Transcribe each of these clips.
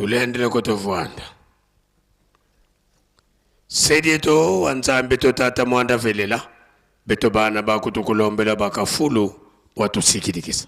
Tulendele kutuvwanda. Sedieto wa Nzambe to tata mwanda velela beto bana bakutukulombela bakafulu watusikilikisa.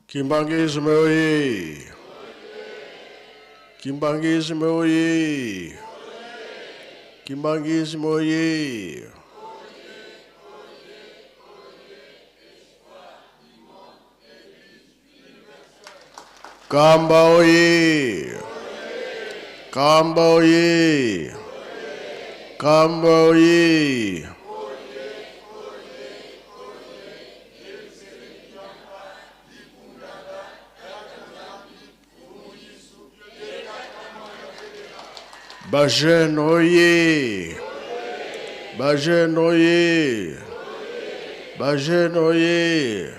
Kimbanguisme oye! Kimbanguisme oye! Kimbanguisme oye! Kamba oye! Kamba oye! Kamba oye! Bajeune oye! Bajeune oye! Bajeune oye!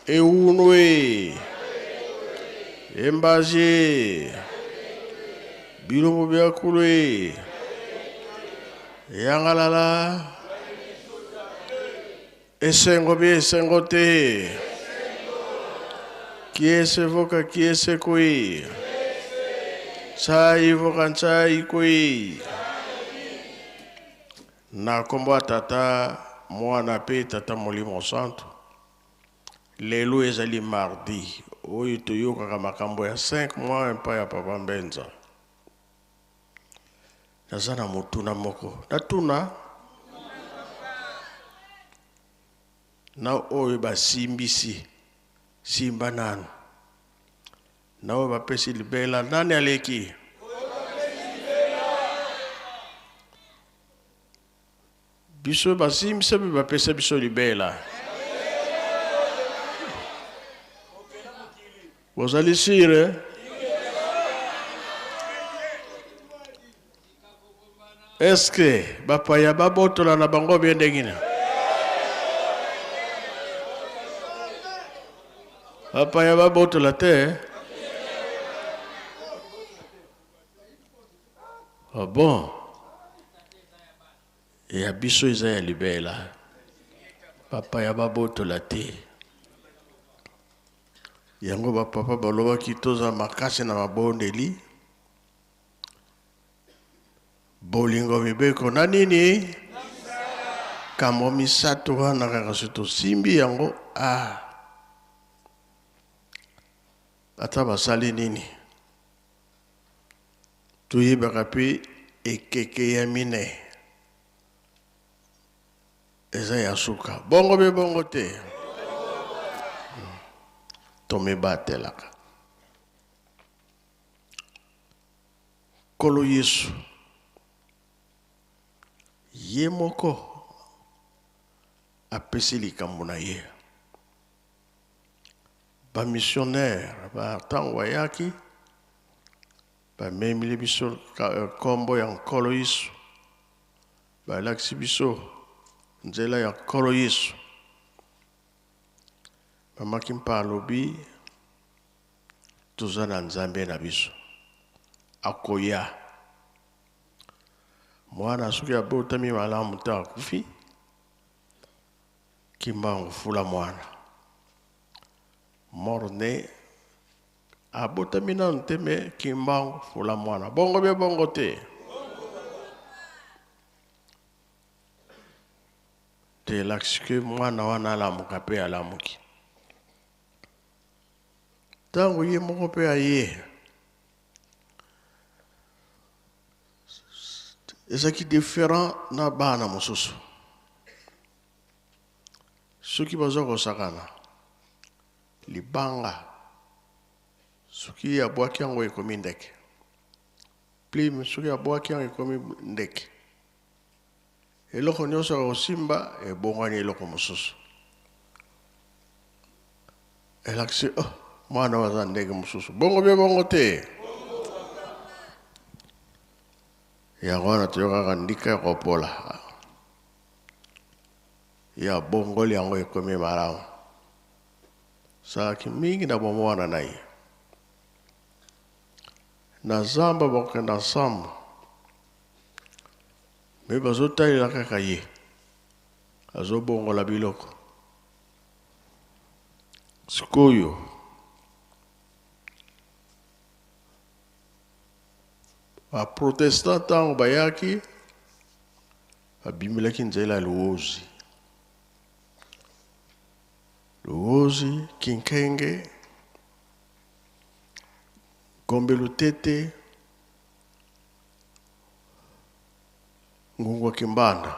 Eunwe! Embaje! Bilombo byakulwe! Yangalala! Esengo bi esengo te! Kiese voka kiese kui. Sai voka ntsai kui. Na kombo ya tata mwana pe tata molimo santo. Lelo ezali mardi oyo toyokaka makambo ya 5 mois epai ya papa Mbenza. Naza na motuna moko. Natuna na oyo basimbisi simba nanu na oyo bapesi libela nani aleki? Biso basimbisa mpe bapesa biso libela. Bozali sire? Est-ce bapaya babotola na bango bien ndenge nini? Bapaya babotola te? Ah bon? Ya biso eza ya libela. Bapaya babotola te. Yango bapapa balobaki toza makasi na mabondeli. Bolingo mibeko na nini? Kambo misato wana kaka so tosimbi yango ah. Ata basali nini? Toyebaka mpe ekeke ya mine eza ya suka. Bongo be bongo te. Tomibatelaka. Nkolo Yesu ye moko apesi likambo na ye. Ba missionnaire ba ntango bayaki bamemeli biso nkombo ya Nkolo Yesu, balakisi biso nzela ya Nkolo Yesu. Mama Kimpa alobi toza na Nzambe na biso akoya. Mwana soki abotami malamu te akufi, Kimbangu fula mwana. Morne abotami nanu te me Kimbangu fula mwana. Bongo be bongo te. Te elakisi ke mwana wana alamuka mpe alamuki. Ntango ye moko mpe aye, ezalaki différent na bana mosusu. Soki baza kosakana libanga, soki abwaki yango ekomi ndeke, plume soki abwaki yango ekomi ndeke, eloko nyonso ya kosimba ebongwani eloko mosusu. Elakisi oh, mwana oyo aza ndenge mosusu, bongo mpe bongo te. Yango wana toyokaka ndika ya kopola ya bongoli yango ekomi malamu. Salaki mingi na bomwana na ye. Na zamba bakokenda ensemble, me bazotalela kaka ye azobongola biloko. Sikoyo baprotestant ntango bayaki babimelaki nzela ya Luozi, Luozi, Kinkenge, Gombe Lutete, Ngungu Kimbanda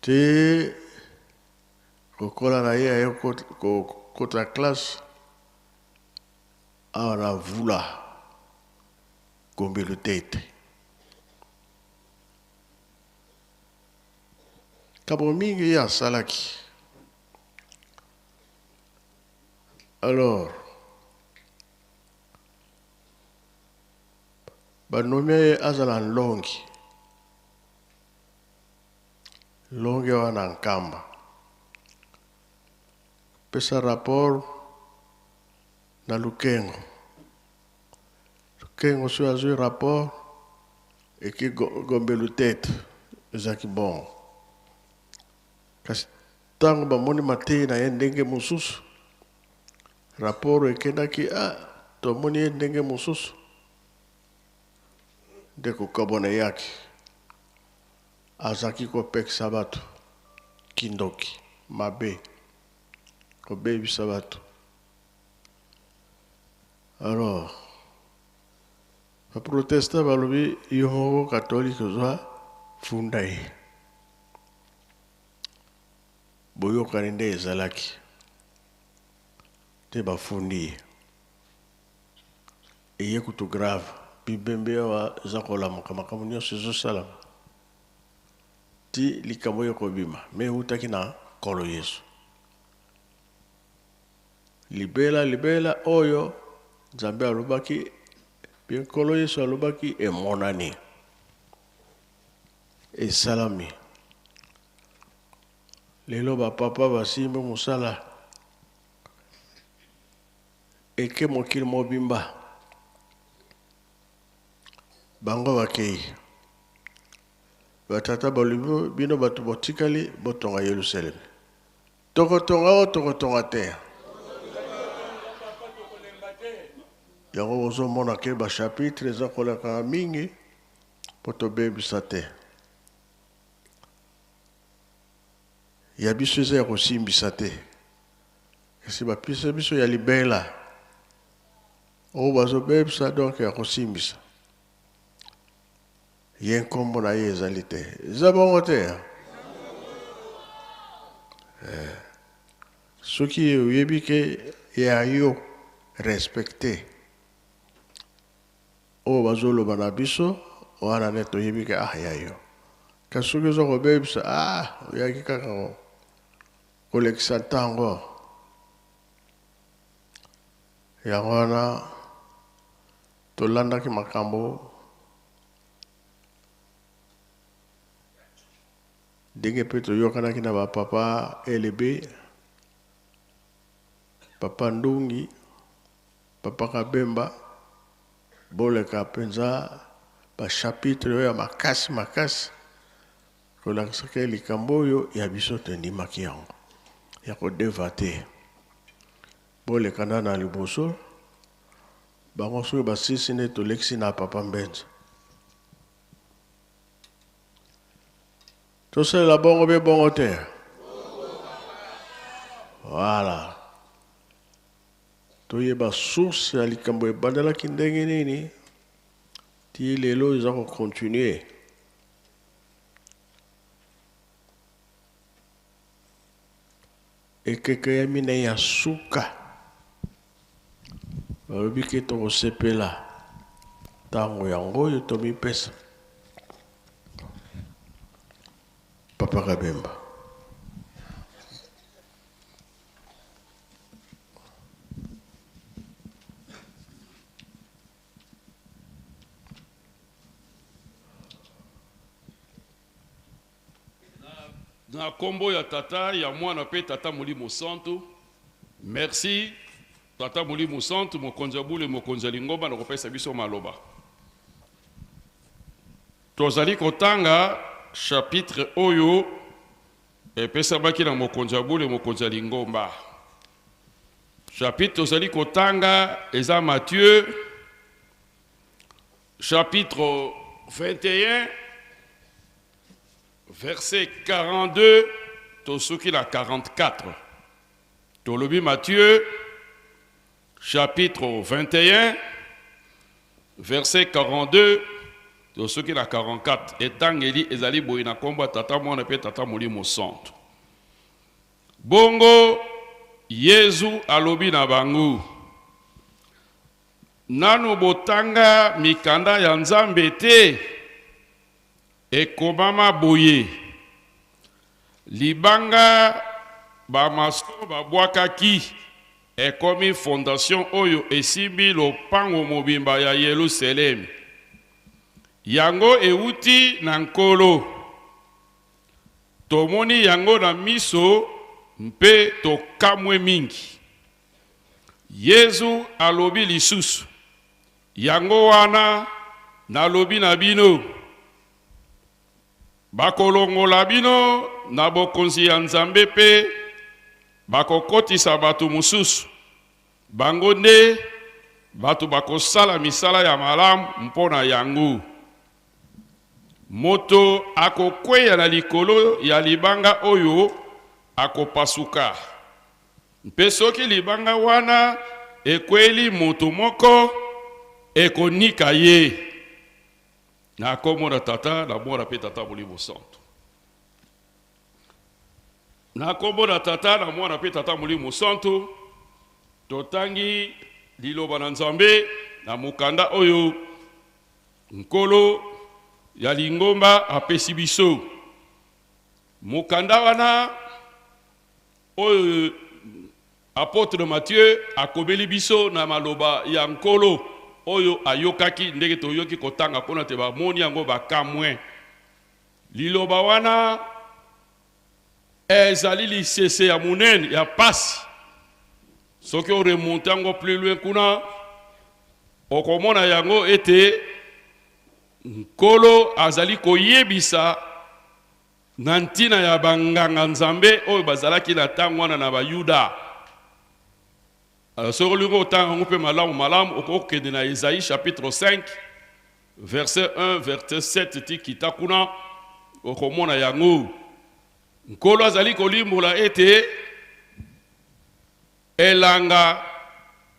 te kokola na ye aye kokota classe awa na Vula, Gombe Lutete. Kabo mingi ye asalaki. Alors banomi ye azala nlongi, nlongi wana Nkamba, pesa rapport na Lukengo. Lukengo soki azwi rapport eki Gombe Lutete, ezalaki bongo. Kasi ntango bamoni mateyi na ye ndenge mosusu, rapport ekendaki, ah, tomoni ye ndenge mosusu, nde kokabwana eyaki. Azalaki kopekisa bato kindoki mabe, kobebisa bato. Alors baprotestant balobi yo moko katolike ozwa funda ye. Boyokani nde ezalaki te, bafundi ye. Eye kutu grave, bibembe awa eza kolamuka, makambo nyonso ezosalama ti likambo oyo ekobima, me eutaki na Nkolo Yesu. Libela libela oyo Nzambe alobaki, mpe Nkolo Yesu alobaki, emonani, esalami. Lelo bapapa basimbi mosala eke mokili mobimba, bango bakei. Batata balobi bino bato botikali botonga Yelusalemi. Tokotonga o tokotonga te. Yango bozomona ke bachapitre eza koleka mingi mpo tobebisa te. Ya biso eza ya kosimbisa te, kasi bapesa biso ya libela oyo bazobebisa, donc ya kosimbisa. Ye nkombo na ye ezali te, eza bongo te. Soki oyebi ke ya yo respecte oyo bazoloba na biso wana, nde toyebi ke ah ya yo. Kasi soki oza kobebisa, ah oyaki kaka kolekisa ntango. Yango wana tolandaki makambo ndenge mpe toyokanaki na bapapa LB, papa Ndungi, papa Kabemba, boleka mpenza bachapitre oyo ya makasi makasi kolakisaka likambo oyo ya biso tondimaki yango ya kodeva te. Boleka na liboso bango soki basisi nde tolekisi na papa Mbenza. Tosalela bongo be bongo te. Voilà. Toyeba source ya likambo ebandelaki ndenge nini ti lelo eza ko continuer. Ekeke ya minei ya suka balobi ke tokosepela ntango yango oyo tomipesa. Papa Kabemba. Na kombo ya Tata, ya Mwana pe Tata Molimo Santu. Merci Tata Molimo Santu, mokonzi ya bule, mokonzi ya lingomba na kopesa biso maloba. Tozali kotanga chapitre oyo epesamaki na mokonzi ya bule, mokonzi ya lingomba. Chapitre tozali kotanga eza Matthieu chapitre 21 verset 42 tosuki na 44. Tolobi Matthieu chapitre 21 verset 42 tosuki na 44. Etangeli ezali boye na kombo ya Tata, Mwana pe Tata Molimo Santu. Bongo Yezu alobi na bango, nanu botanga mikanda ya Nzambe te? Ekomama boye, libanga bamaso babwakaki ekomi fondation oyo esimbi lopango mobimba ya Yelusalemi. Yango euti na Nkolo. Tomoni yango na miso mpe tokamwe mingi. Yezu alobi lisusu, Yango wana nalobi na bino, bakolongola bino na bokonzi ya Nzambe mpe bakokotisa bato mosusu, bango nde bato bakosala misala ya malamu mpo na yango. Moto akokweya na likolo ya libanga oyo akopasuka. Mpe soki libanga wana ekweli moto moko, ekonika ye. Na kombo na Tata, na Mwana mpe Tata Molimo Santu. Na kombo na Tata, na Mwana mpe Tata Molimo Santu, totangi liloba na Nzambe na mokanda oyo Nkolo ya lingomba apesi biso. Mokanda wana oyo apotre Matthieu akomeli biso na maloba ya Nkolo oyo ayokaki, ndenge toyoki kotanga kuna te bamoni yango bakamwe. Liloba wana ezali lisese ya monene ya pasi. Soki oremonte yango plus loin kuna, okomona yango ete Nkolo azali koyebisa na ntina ya banganga Nzambe oyo bazalaki na ntango wana na Bayuda. Soki olingi otanga yango mpe malamu malamu, okoki kokende na Esaïe chapitre 5 verset 1 verset 7 ti kita kuna, okomona yango. Nkolo azali kolimbola ete elanga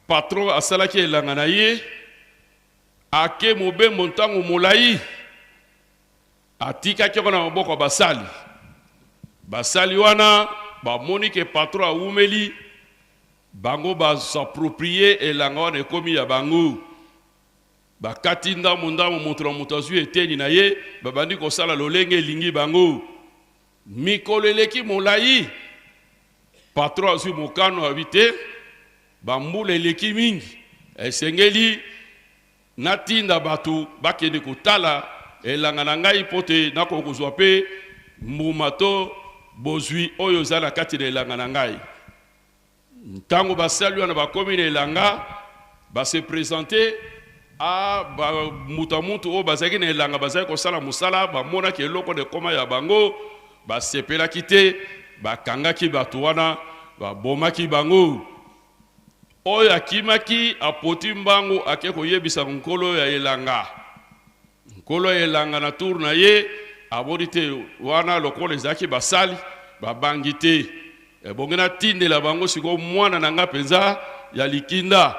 patron asalaki elanga na ye, ake mobembo ntango molai, atikaki yango na maboko ya basali. Basali wana bamoni ke patron awumeli, bango basaproprie elanga wana, ekomi ya bango. Bakati ndambo ndambo, moto na moto azwi eteni na ye, babandi kosala lolenge elingi bango. Mikolo eleki molai, patron azwi mokano, abi te, bambula eleki mingi, esengeli natinda bato bakende kotala elanga na ngai mpo te nakoka kozwa mpe mbuma to bozwi oyo eza na kati na elanga na ngai. Ntango basali wana bakomi na elanga, ba se presenter a ba moto ya moto oyo bazalaki na elanga, bazalaki kosala mosala, bamonaki eloko na ekoma ya bango, basepelaki te, bakangaki bato wana, babomaki bango. Oyo akimaki apoti mbangu ake koyebisa nkolo ya elanga. Nkolo ya elanga na tour na ye Amoni te wana lokola ezalaki basali babangi te, ebongi natindela bango sikoyo mwana na ngai mpenza ya likinda,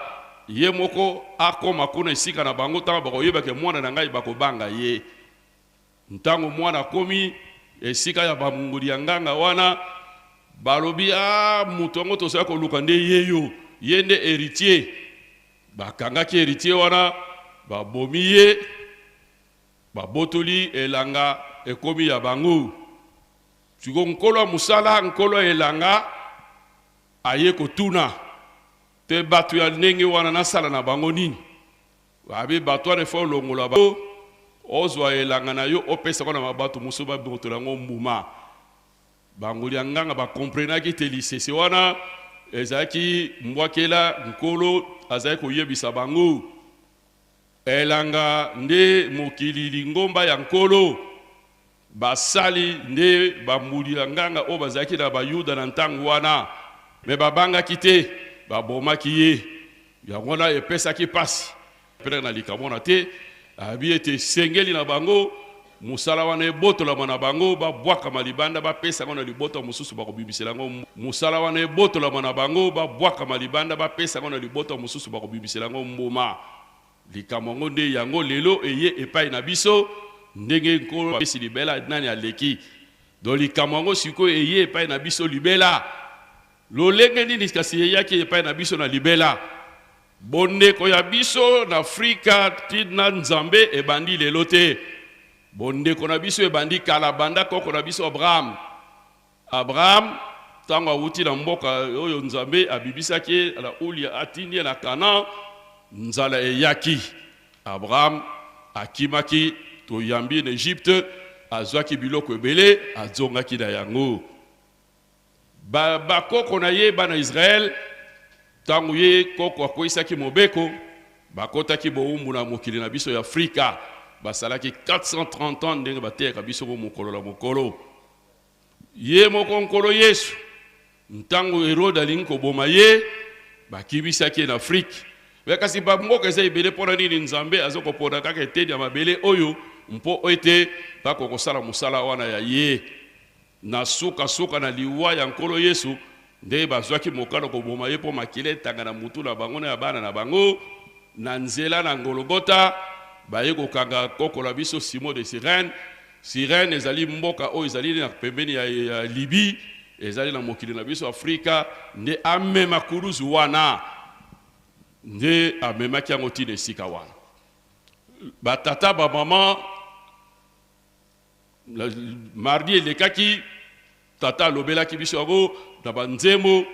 ye moko akoma kuna esika na bango. Ntango bakoyeba ke mwana na ngai, bakobanga ye. Ntango mwana akomi esika ya bamunguli ya nganga wana, balobi: "A, moto yango tozali koluka nde ye yo, ye nde héritier." Bakangaki héritier wana, babomi ye, babotoli elanga, ekomi ya bango. Siko nkolo ya mosala, nkolo ya elanga aye kotuna te: "Bato ya ndenge wana, nasala na bango nini?" Abi: "Bato wana, efo olongola bango, ozwa elanga na yo, opesa ngo na bato mosusu babotola yango mbuma." Bangoli ya nganga bakomprenaki te lisese wana ezalaki mbwakela. Nkolo azalaki koyebisa bango: elanga nde mokili, lingomba ya Nkolo; basali nde bambuli ya nganga oyo bazalaki na Bayuda na ntango wana. Me babangaki te, babomaki ye. Yango wana epesaki mpasi mpe na likambo wana te. Abi ete esengeli na bango mosala wana ebotolama na bango, babwakama libanda, bapesa yango na libota mosusu bakobimisela yango. Mosala wana ebotolama na bango, babwakama libanda, bapesa yango na libota mosusu bakobimisela yango mbuma. Likambo yango nde yango lelo eye epai na biso, ndenge Nkolo apesi libela nani aleki. Donc likambo yango sikoyo eye epai na biso libela. Lolenge nini kasi eyaki epai na biso na libela? Bondeko ya biso na Afrika tina Nzambe ebandi lelo te. Bondeko na biso ebandi kala, banda koko na biso Abraham. Abraham, ntango awuti na mboka oyo Nzambe abibisaki ye na Ulia, atindi ye na Canaan, nzala eyaki, Abraham akimaki. Toyambi na Egypte, azwaki biloko ebele, azongaki na yango. Bakoko na ye, bana Israele, ntango ye koko akweyisaki mobeko, bakotaki bowumbu na mokili na biso ya Afrika, basalaki 430 ans, ndenge bateyaka biso ko mokolo na mokolo. Ye moko Nkolo Yesu, ntango Herode alingi koboma ye, bakibisaki ye na Afrike. Me kasi bamboka eza ebele, mpona nini Nzambe aza kopona kaka eteni ya mabele oyo mpo ete bakokosala mosala wana ya ye? Na sukasuka, na liwa ya Nkolo Yesu, nde bazwaki mokano koboma ye mpo makila etanga na mutu na bango na ya bana na bango. Na nzela na Ngologota, baye kokanga koko na biso Simon de Cyrène. Cyrène ezali mboka oyo ezali na pembeni ya Libye, ezali na mokili na biso Afrika. Nde amema kuruzu wana, nde amemaki yango ntina esika wana. Batata, bamama, mardi elekaki, tata alobelaki biso yango na banzembo,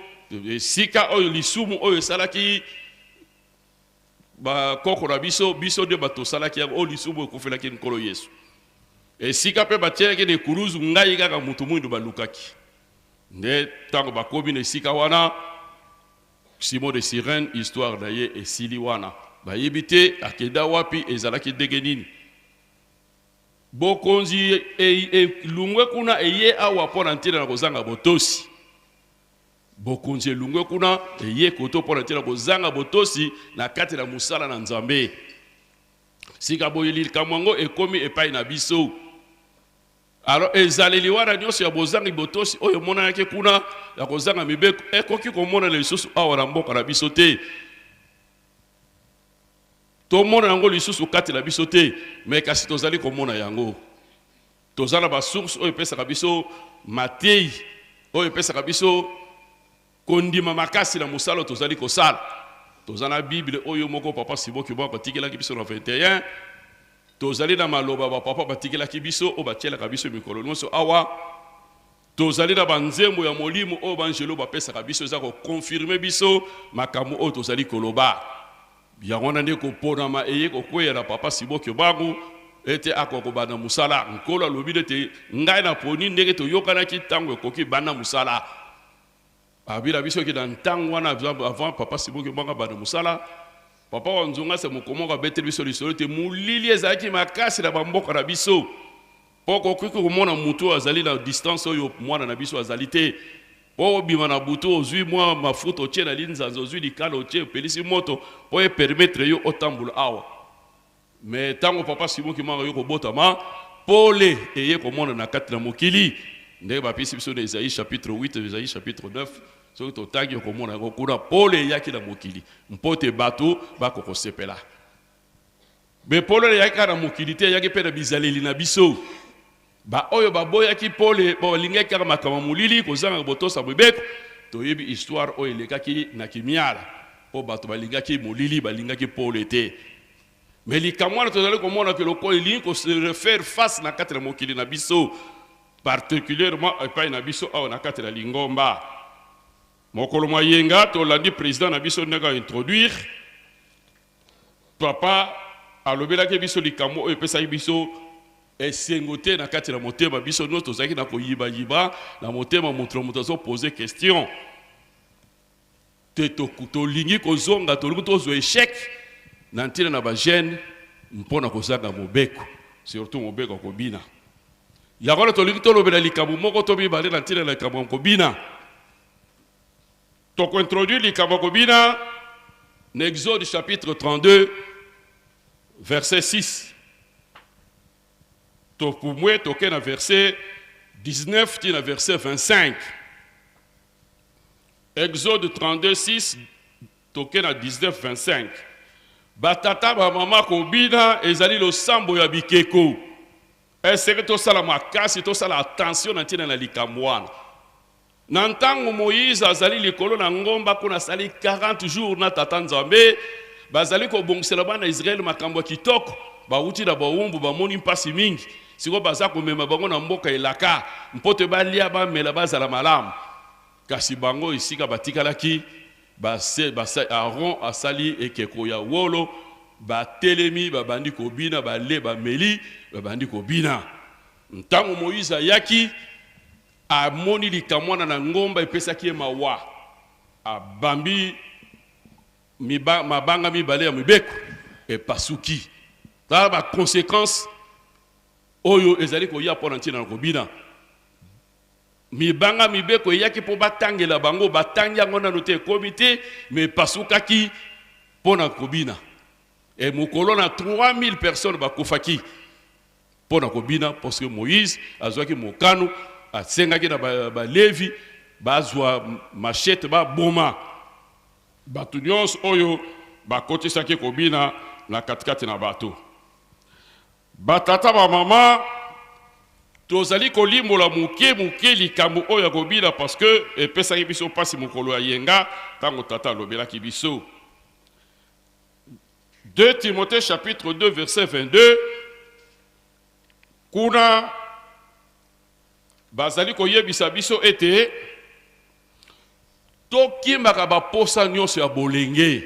esika oyo lisumu oyo esalaki bakoko na biso. Biso nde bato tosalaki yango, oyo lisumu ekufelaki Nkolo Yesu. Esika mpe batielaki na ekuluzu, ngai kaka motu mwindu balukaki. Nde ntango bakomi na esika wana, Simon de Cyrène, histoire na ye esili wana. Bayebi te akenda wapi, ezalaki ndenge nini. Bokonzi elungwe kuna, eye awa mpo na ntina na kozanga botosi. Bokonzi elungwe kuna, eye koto mpo na ntina kozanga botosi na kati na mosala na Nzambe. Sika boye likambo yango ekomi epai na biso. Alors ezaleli wana nyonso ya bozangi botosi oyo emonanaki kuna, ya kozanga mibeko, ekoki komonana lisusu awa na mboka na biso te, tomona yango lisusu kati na biso te. Me kasi tozali komona yango. Toza na basource oyo epesaka biso matei, oyo epesaka biso kondima makasi na mosala oyo tozali kosala. Toza na Bible oyo moko papa Siboki moko atikelaki biso na 21. Tozali na maloba bapapa batikelaki biso, oyo batielaka biso mikolo nyonso awa. Tozali na banzembo ya molimo oyo banjelo bapesaka biso, eza koconfirmer biso makambo oyo tozali koloba. Yango wana nde koponama eye kokweya na papa Siboki Bangu ete akoka kobanda mosala. Nkolo alobi ete: "Ngai naponi." Ndenge toyokanaki, ntango ekoki, banda mosala. Abila biso eke na ntango wana, avant papa Siboki Bangu abanda mosala, papa wa Nzonga se moko abeteli biso lisolo ete molili ezalaki makasi na bamboka na biso, mpo kokoki komona motu oyo azali na distance oyo mwana na biso azali te. Mpo obima na butu, ozwi mwa mafuta, otie na linzanza, ozwi likala, otie, opelisi moto mpo epermettre yo otambola awa. Me ntango papa Simoki Manga yo kobotama, Pole eye komona na kati na mokili, ndenge bapesi biso na Esaïe chapitre 8, Esaïe chapitre 9. Soki totangi, okomona yango kuna. Pole eyaki na mokili mpo te bato bakokosepela. Me pole eyaki kaka na mokili te, eyaki mpe na bizaleli na biso. Baoyo baboyaki pole, balingaki kaka makambo molili, kozanga botosa mibeko. Toyebi histoire oyo elekaki na Kimiala, mpo bato balingaki molili, balingaki pole te. Me likambo wana tozali komona ke lokola elingi kose refaire face na kati na mokili na biso, particulièrement epai na biso awa na kati na lingomba. Mokolo mwa yenga, tolandi président na biso ndenge aintroduire. Papa alobelaki biso likambo oyo epesaki biso esengo te na kati na motema. Biso nyonso tozalaki na koyibayiba na motema, moto na moto azopose question te. Tolingi kozonga, tolingi tozwa échec na ntina na bajeune mpo na kozanga mobeko, surtout mobeko ya kobina. Yango wana tolingi tolobela likambo moko to mibale na ntina na likambo ya kobina. Tokointroduire likambo ya kobina na Exode chapitre 32 verset 6. Topumwe, toke na verset 19 ti na verset 25. Exode 32 6, toke na 19 25. Batata, bamama, kobina ezali losambo ya bikeko. Esenge tosala makasi, tosala attention na ntina na likambo wana. Na ntango Moïse azali likolo na ngomba kuna, asali 40 jours na Tata Nzambe, bazali kobongisela bana Israele makambo ya kitoko. Bawuti na bawumbu, bamoni mpasi mingi. Sikoyo baza komema bango na mboka elaka mpo te balia, bamela, bazala malamu. Kasi bango esika batikalaki base, basa, Aaron asali ekeko ya wolo, batelemi, babandi kobina, bale, bameli, babandi kobina. Ntango Moïse ayaki, amoni likambo wana na ngomba, epesaki ye mawa. Abambi mabanga mibale ya mibeko, epasuki. Tala baconséquence oyo ezali koya mpo na ntina na kobina. Mibanga mibeko eyaki mpo batangela bango, batangi yango nano te, ekomi te, me epasukaki mpo na kobina. E mokolo na 3000 personnes bakufaki mpo na kobina, parce que Moïse azwaki mokano, asengaki na balevi bazwa machette, baboma bato nyonso oyo bakotisaki kobina na katikati na bato. Batata, bamama, tozali kolimbola moke moke likambo oyo ya kobina, parce que epesaki biso mpasi mokolo ya yenga ntango tata alobelaki biso. 2 Timothée chapitre 2 verset 22, kuna bazali koyebisa biso ete tokimaka baposa nyonso ya bolenge,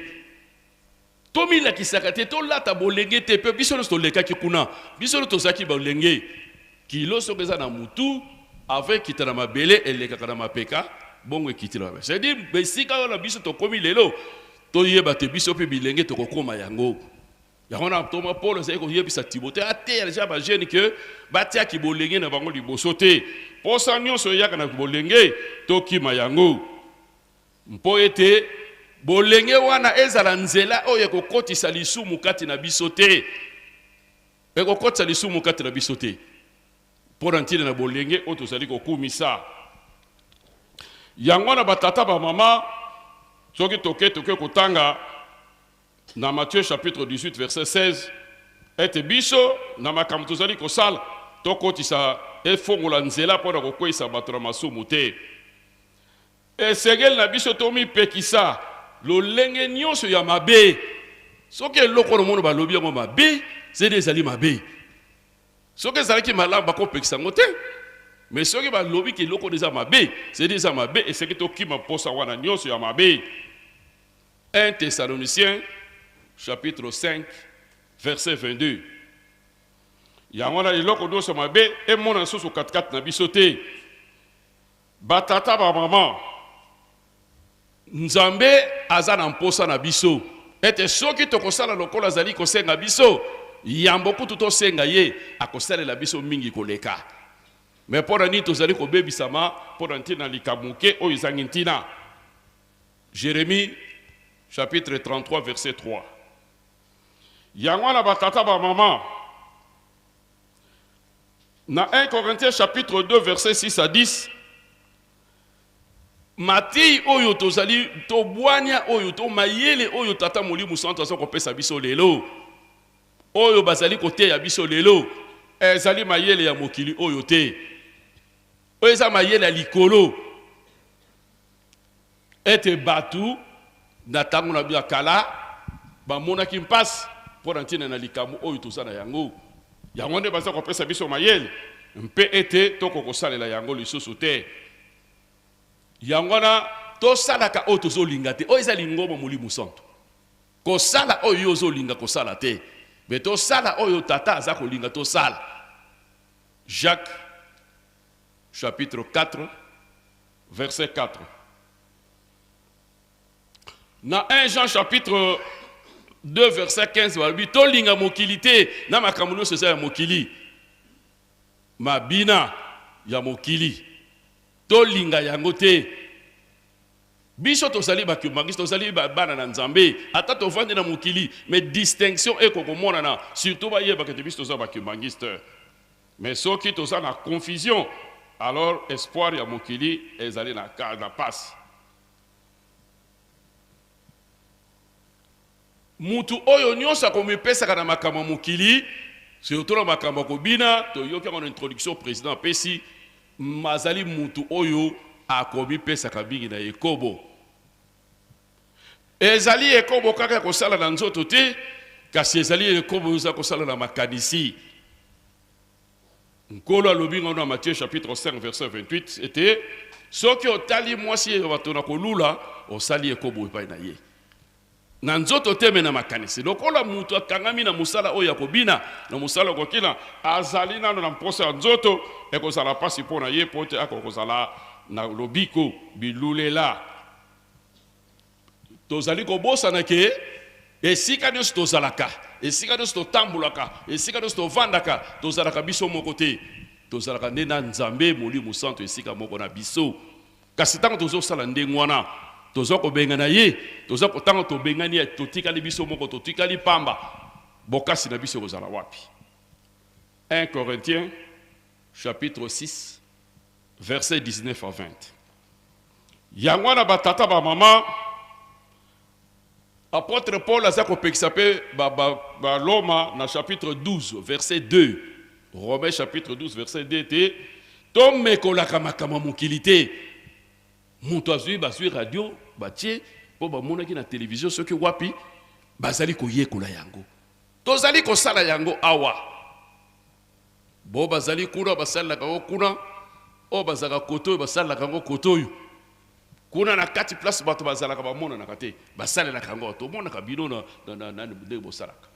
tomilakisaka te, tolata bolenge te. Mpe biso nyonso tolekaki kuna, biso nyonso tozalaki bolenge. Kilo soki eza na mutu, avant ekita na mabele, elekaka na mapeka, bongo ekiti na mabele. C'est-à-dire, esika wana biso tokomi lelo, toyeba te biso mpe bilenge tokokóma yango. Yango na ntoma Paul azali koyebisa Timote ateya deja bajeune ke batiaki bolenge na bango liboso te. Posa nyonso eyaka na bolenge, tokima yango, mpo ete bolenge wana ezala nzela oyo ekokotisa lisumu kati na biso te, ekokotisa lisumu kati na biso te, mpo na ntina na bolenge oyo tozali kokumisa. Yango wana, batata, bamama, soki toke kotanga na Matthieu chapitre 18 verset 16 ete biso na makambo tozali kosala tokotisa, efongola nzela mpo na kokweyisa bato na masumu te. Esengeli na biso tomipekisa lolenge nyonso ya mabe. Soki eloko wana omona balobi yango mabe, zedi ezali mabe. Soki ezalaki malamu, bakopekisa yango te. Me soki balobi ke eloko wana eza mabe, zedi eza mabe. Esengeli tokima mposa wana nyonso ya mabe. 1 Thessaloniciens chapitre 5 verset 22. Yango wana eloko nyonso mabe emona lisusu katikati na biso te. Batata, bamama, Nzambe aza na mposa na biso ete soki tokosala lokola azali kosenga biso, yambo kutu tosenga ye, akosalela biso mingi koleka. Me mpo na nini tozali kobebisama mpo na ntina likambo moke oyo ezangi ntina? Jérémie chapitre 33 verset 3. Yango wana, batata, bamama, Na 1 Corinthiens chapitre 2 verset 6 à 10, mateyi oyo tozali to bwania oyo to mayele oyo Tata Molimo Santu aza kopesa biso lelo, oyo bazali koteya biso lelo, ezali mayele ya mokili oyo te, oyo eza mayele ya likolo. Ete bato na ntango na ya kala bamonaki mpasi mpo na ntina na likambo oyo toza na yango. Yango nde baza kopesa biso mayele, mpe ete tokoki kosalela yango lisusu te. Yango wana tosalaka oyo tozolinga te. Oyo eza lingomba Molimo Santu. Kosala oyo yo ozolinga kosala te, me tosala oyo Tata aza kolinga tosala. Jacques chapitre 4 verset 4. Na 1 Jean chapitre 2 verset 15 balobi tolinga mokili te na makambo nyonso eza ya mokili, mabina ya mokili tolinga yango te. Biso tozali bakimbanguiste, tozali bana na Nzambe, ata tovandi na mokili, mais distinction ekokomonana, surtout bayebaka ete biso toza bakimbanguiste. Mais soki toza na confusion, alors espoir ya mokili ezali na, na pasi. Mutu oyo nyonso akomipesaka na makambo ya mokili, surtout na makambo ya kobina, toyoki yango na introduction president apesi, azali mutu oyo akomipesaka mingi na ekobo. Ezali ekobo kaka ya kosala na nzoto te, kasi ezali ekobo oyo eza kosala na makanisi. Nkolo alobi ngo na Matthieu chapitre 5 verset 28 ete soki otali mwasi ya bato na kolula, osali ekobo epai na ye na nzoto te me na makanisi. Lokola moto akangami na mosala oyo ya kobina, na mosala ya kokina, azali nano na mposa ya nzoto, ekozala mpasi mpo na ye mpo te akoka kozala na lobiko bilulela. Tozali kobosana ke esika nyonso tozalaka, esika nyonso totambolaka, esika nyonso tovandaka, tozalaka biso moko te. Tozalaka nde na Nzambe Molimo Santo esika moko na biso. Kasi ntango tozosala ndenge wana, toza kobengana ye, toza ntango tobengani ye, totikali biso moko, totikali pamba, bokasi na biso ekozala wapi? 1 Corinthiens chapitre 6 verset 19 à 20. Yango wana batata bamama, apôtre Paul aza kopekisa mpe Baloma na chapitre 12 verset 2, Romains chapitre 12 verset 2 te tomekolaka makambo ya mokili te. Moto azwi bazwi radio batie mpo bamonaki na televizio soki wapi bazali koyekola yango, tozali kosala yango awa. Bo bazali kuna basalelaka yango kuna, oyo bazalaka kote oyo basalelaka yango kote oyo. Kuna na kati place bato bazalaka bamonanaka te, basalelaka yango. Tomonaka bino na, na, na, na ndenge bosalaka.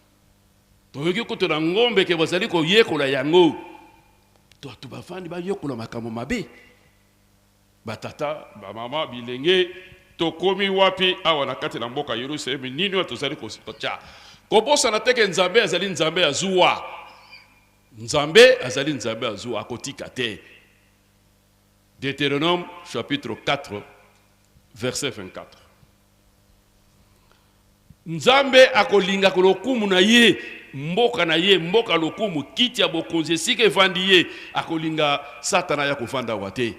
Toyoki kutu na ngombe ke bazali koyekola yango. Bato bavandi bayekola makambo mabe. Batata, bamama, bilenge, tokomi wapi awa na kati na mboka Yerusalemi? Nini oyo tozali kotya? Kobosana te ke Nzambe azali Nzambe ya zuwa. Nzambe azali Nzambe ya zuwa, akotika te. Deutéronome chapitre 4 verset 24. Nzambe akolingaka lokumu na ye, mboka na ye, mboka lokumu, kiti ya bokonzi esika evandi ye, akolinga Satana aya kovanda awa te.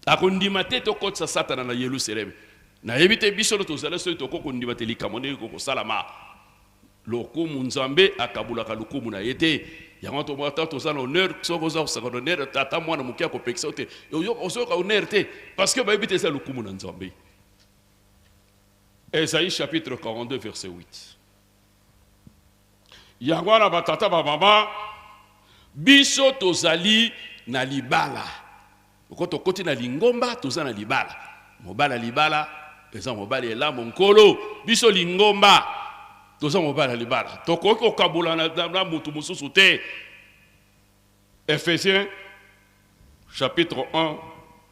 Akondima te tokotisa Satana na Yelusaleme. Nayebi te biso no tozali soki tokoki kondima te likambo ndenge kokosalama. Lokumu Nzambe akabolaka lokumu na ye te. Yango to ata toza na honneur, soki oza kosaka na honneur, ata mwana moke akopekisa yo te. Ozoyoka honneur te parce que bayebi te eza lokumu na Nzambe. Esaïe chapitre 42 verset 8. Yango wana batata bamama, biso tozali na libala. Oko tokoti na lingomba, toza na libala. Mobali ya libala eza mobali elamu nkolo. Biso lingomba toza mobali ya libala, tokoki kokabola na, na mutu mosusu te. Ephésiens chapitre 1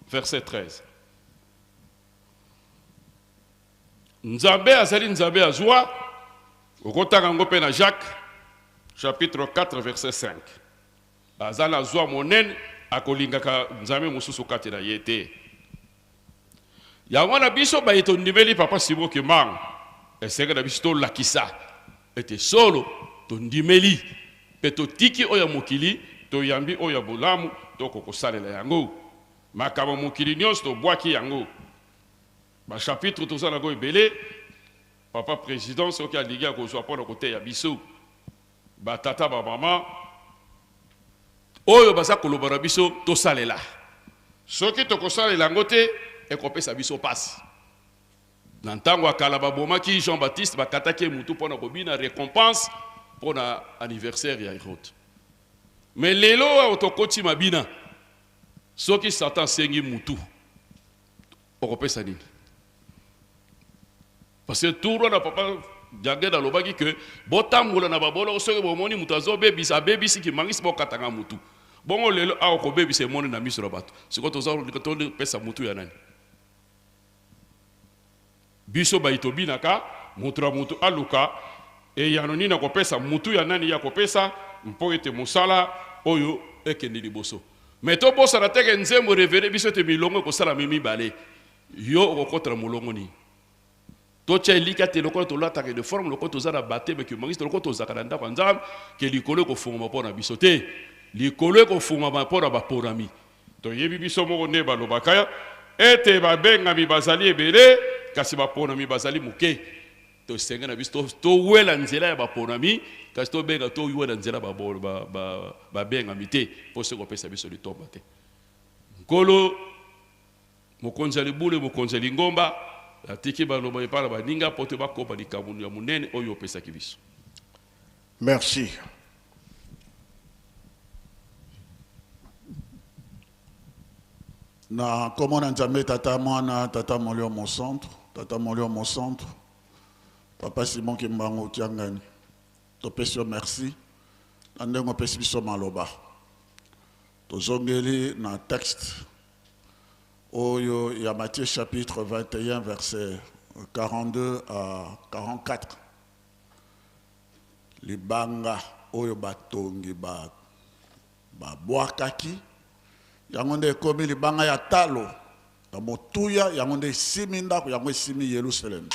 verset 13. Nzambe azali Nzambe ya zwa. Okotanga yango mpe na Jacques chapitre 4 verset 5. Aza na zwa monene, akolingaka Nzambe mosusu kati na ye te. Yango wana biso baye tondimeli Papa Simon Kimbangu, esenge na biso tolakisa ete solo tondimeli mpe totiki oyo ya mokili. Toyambi oyo ya bolamu, tokokosalela yango. Makambo mokili nyonso tobwaki yango. Bachapitre toza nango ebele. Papa président soki alingi akozwa mpona koteya biso. Batata, bamama oyo baza koloba na biso, tosalela. Soki tokosalela yango te, ekopesa biso pasi. Na ntango ya kala babomaki Jean Baptiste, bakataki ye mutu mpona kobina récompense mpona anniversaire ya Hérode. Mais lelo oyo tokoti mabina, soki Satan asengi mutu, okopesa nini? Parce que tour wana papa Jaged alobaki ke botambola na baboloko, soki bomoni moto azobebisa, abebisi kimangisi, bokatanga mutu. Bongo lelo awa kobebisa emoni na miso na bato. Sikoyo toza topesa mutu ya nani? Biso bayi tobinaka, moto na moto aluka eyano nini akopesa, mutu ya nani ye akopesa mpo ete mosala oyo ekende liboso. Mais tobosana te ke nzembo révélé biso ete milongo ekosalama mibale. Yo okokɔta na molongo nini? Totya elika te lokola tolataka uniforme, lokola toza na baptême kimangisi, lokola tozalaka na ndako ya Nzambe, ke likolo ekofungwama mpo na biso te. Likolo ekofungwama mpo na baponami. Toyebi biso moko nde balobaka ete babengami bazali ebele, kasi baponami bazali moke. Tosenge na biso towela nzela ya baponami, kasi tobenga towela nzela babengami te, mpo soki kopesa biso litomba te. Nkolo mokonzi ya libulu, mokonzi ya lingomba, atiki baloba epai na baninga mpo te bakoba likambo ya monene oyo opesaki biso. Merci. Na kombo na Nzambe Tata, Mwana, Tata Molimo Mosantu, Tata Molimo Mosantu, Papa Simon Kimbangu Kiangani, topesi yo merci na ndenge opesi biso maloba. Tozongeli na texte oyo ya Matthieu chapitre 21 verset 42 à 44. Libanga oyo batongi ba babwakaki yango nde ekomi libanga ya talo ya motuya, yango nde esimi ndako, yango esimi Yerusalemi.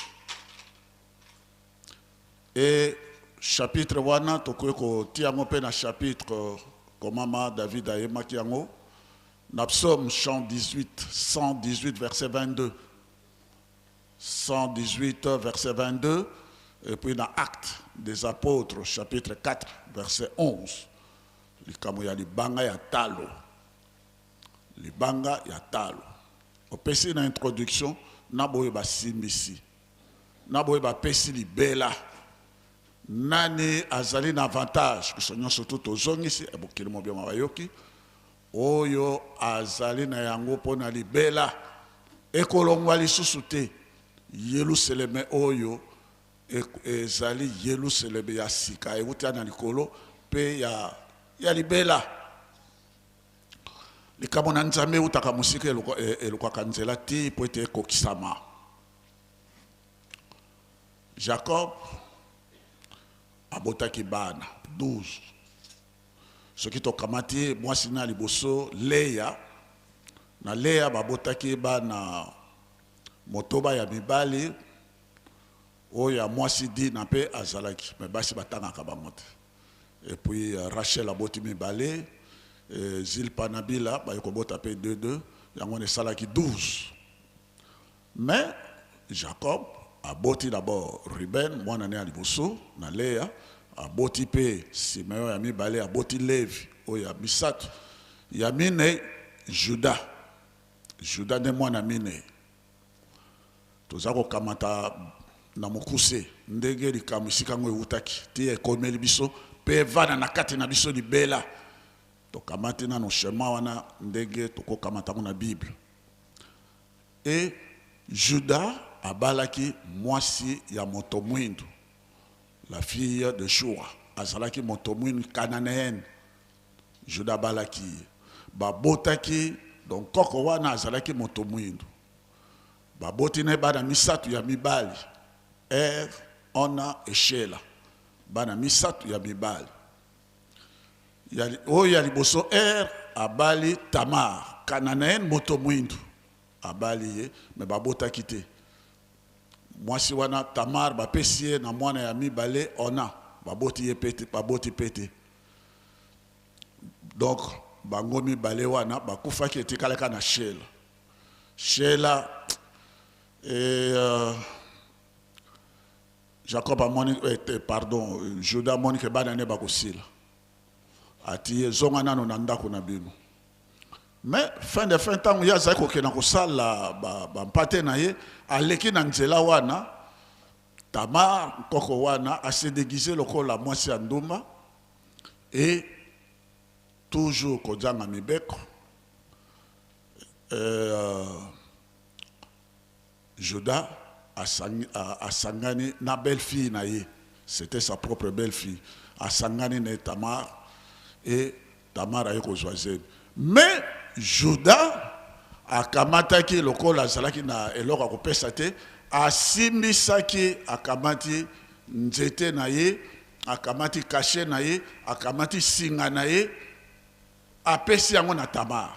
E chapitre wana tokoki kotia yango mpe na chapitre komama David ayemaki yango na psaume 118, 118 verset 22, 118 verset 22, et puis na Actes des Apôtres chapitre 4 verset 11. Likambo ya libanga ya talo, libanga ya talo opesi na introduction na boyo basimbisi, na boyo bapesi libela, nani azali na avantage? Biso nyonso tu tozongisi mokili mobima bayoki oyo azali na yango mpo na libela, ekolongwa lisusu te. Yelusaleme oyo ezali Yelusaleme ya sika, euti na likolo mpe ya libela. Likambo na Nzambe eutaka mosika, elukaka nzela ti mpo ete ekokisama. Jacob abotaki bana 12. Soki tokamati mwasi na liboso Leya, na Leya babotaki bana motoba ya mibali. Oyo ya mwasi Dina mpe azalaki, mais basi batangaka bango te. Et puis Rachel aboti mibale, Zilpa na Bila baye kobota mpe 2 2, yango wana esalaki 12. Mais Jacob aboti d'abord Ruben, mwana ne ya liboso na Lea, aboti mpe Simeon ya mibale, aboti Levi oyo ya misato, ya minei Juda. Juda nde mwana minei. Toza kokamata na mokuse ndenge likambo esika yango eutaki ti ekomeli biso mpe evanda na kati na biso libela. Tokamati nano schéma wana ndenge tokokamata yango na Bible. E Juda abalaki mwasi ya moto mwindu, la fille de Shua, azalaki moto mwindu cananéenne. Juda abalaki ye, babotaki donc koko wana azalaki moto mwindu, baboti na ye bana misato ya mibali, Er, Ona et Shela. Bana misato ya mibali. Oyo ya liboso Er abali Tamar, cananéenne, moto mwindu, abali ye, mais babotaki te. Mwasi wana Tamar bapesi ye na mwana ya mibale Ona, baboti ye pe te, baboti pe te. Donc bango mibale wana bakufaki, etikalaka na Shela. Shela et Jacob amoni, eh, pardon, Juda amoni ke bana ne bakosila, ati ye zonga nano na ndako na bino. Mais fin de fin, ntango ye azali kokenda kosala bampate na ye, aleki na nzela wana, Tamar nkoko wana ase déguise lokola mwasi ya ndumba. Et toujours kozanga mibeko, Juda asangani na belle-fille na ye. C'était sa propre belle-fille. Asangani na Tamar et Tamar aye kozwa zemi. Mais Juda akamataki, lokola azalaki na eloko ya kopesa te, asimbisaki, akamati nzete na ye, akamati cachet na ye, akamati singa na ye, apesi yango na Tamar.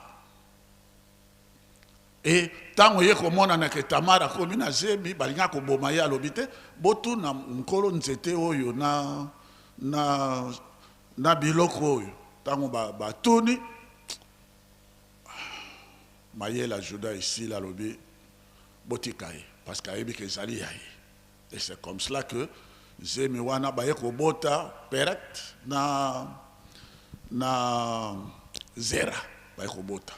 E ntango ye komonana ke Tamar akomi na zemi, balingi koboma ye, alobi te: "Botuna nkolo nzete oyo na biloko oyo." Ntango batuni ba mayele ya Juda esili, alobi: "Botika ye," parce que ayebi ke ezali ya ye. Et c'est comme cela que zemi wana baye kobota Peret na Zera. Baye kobota,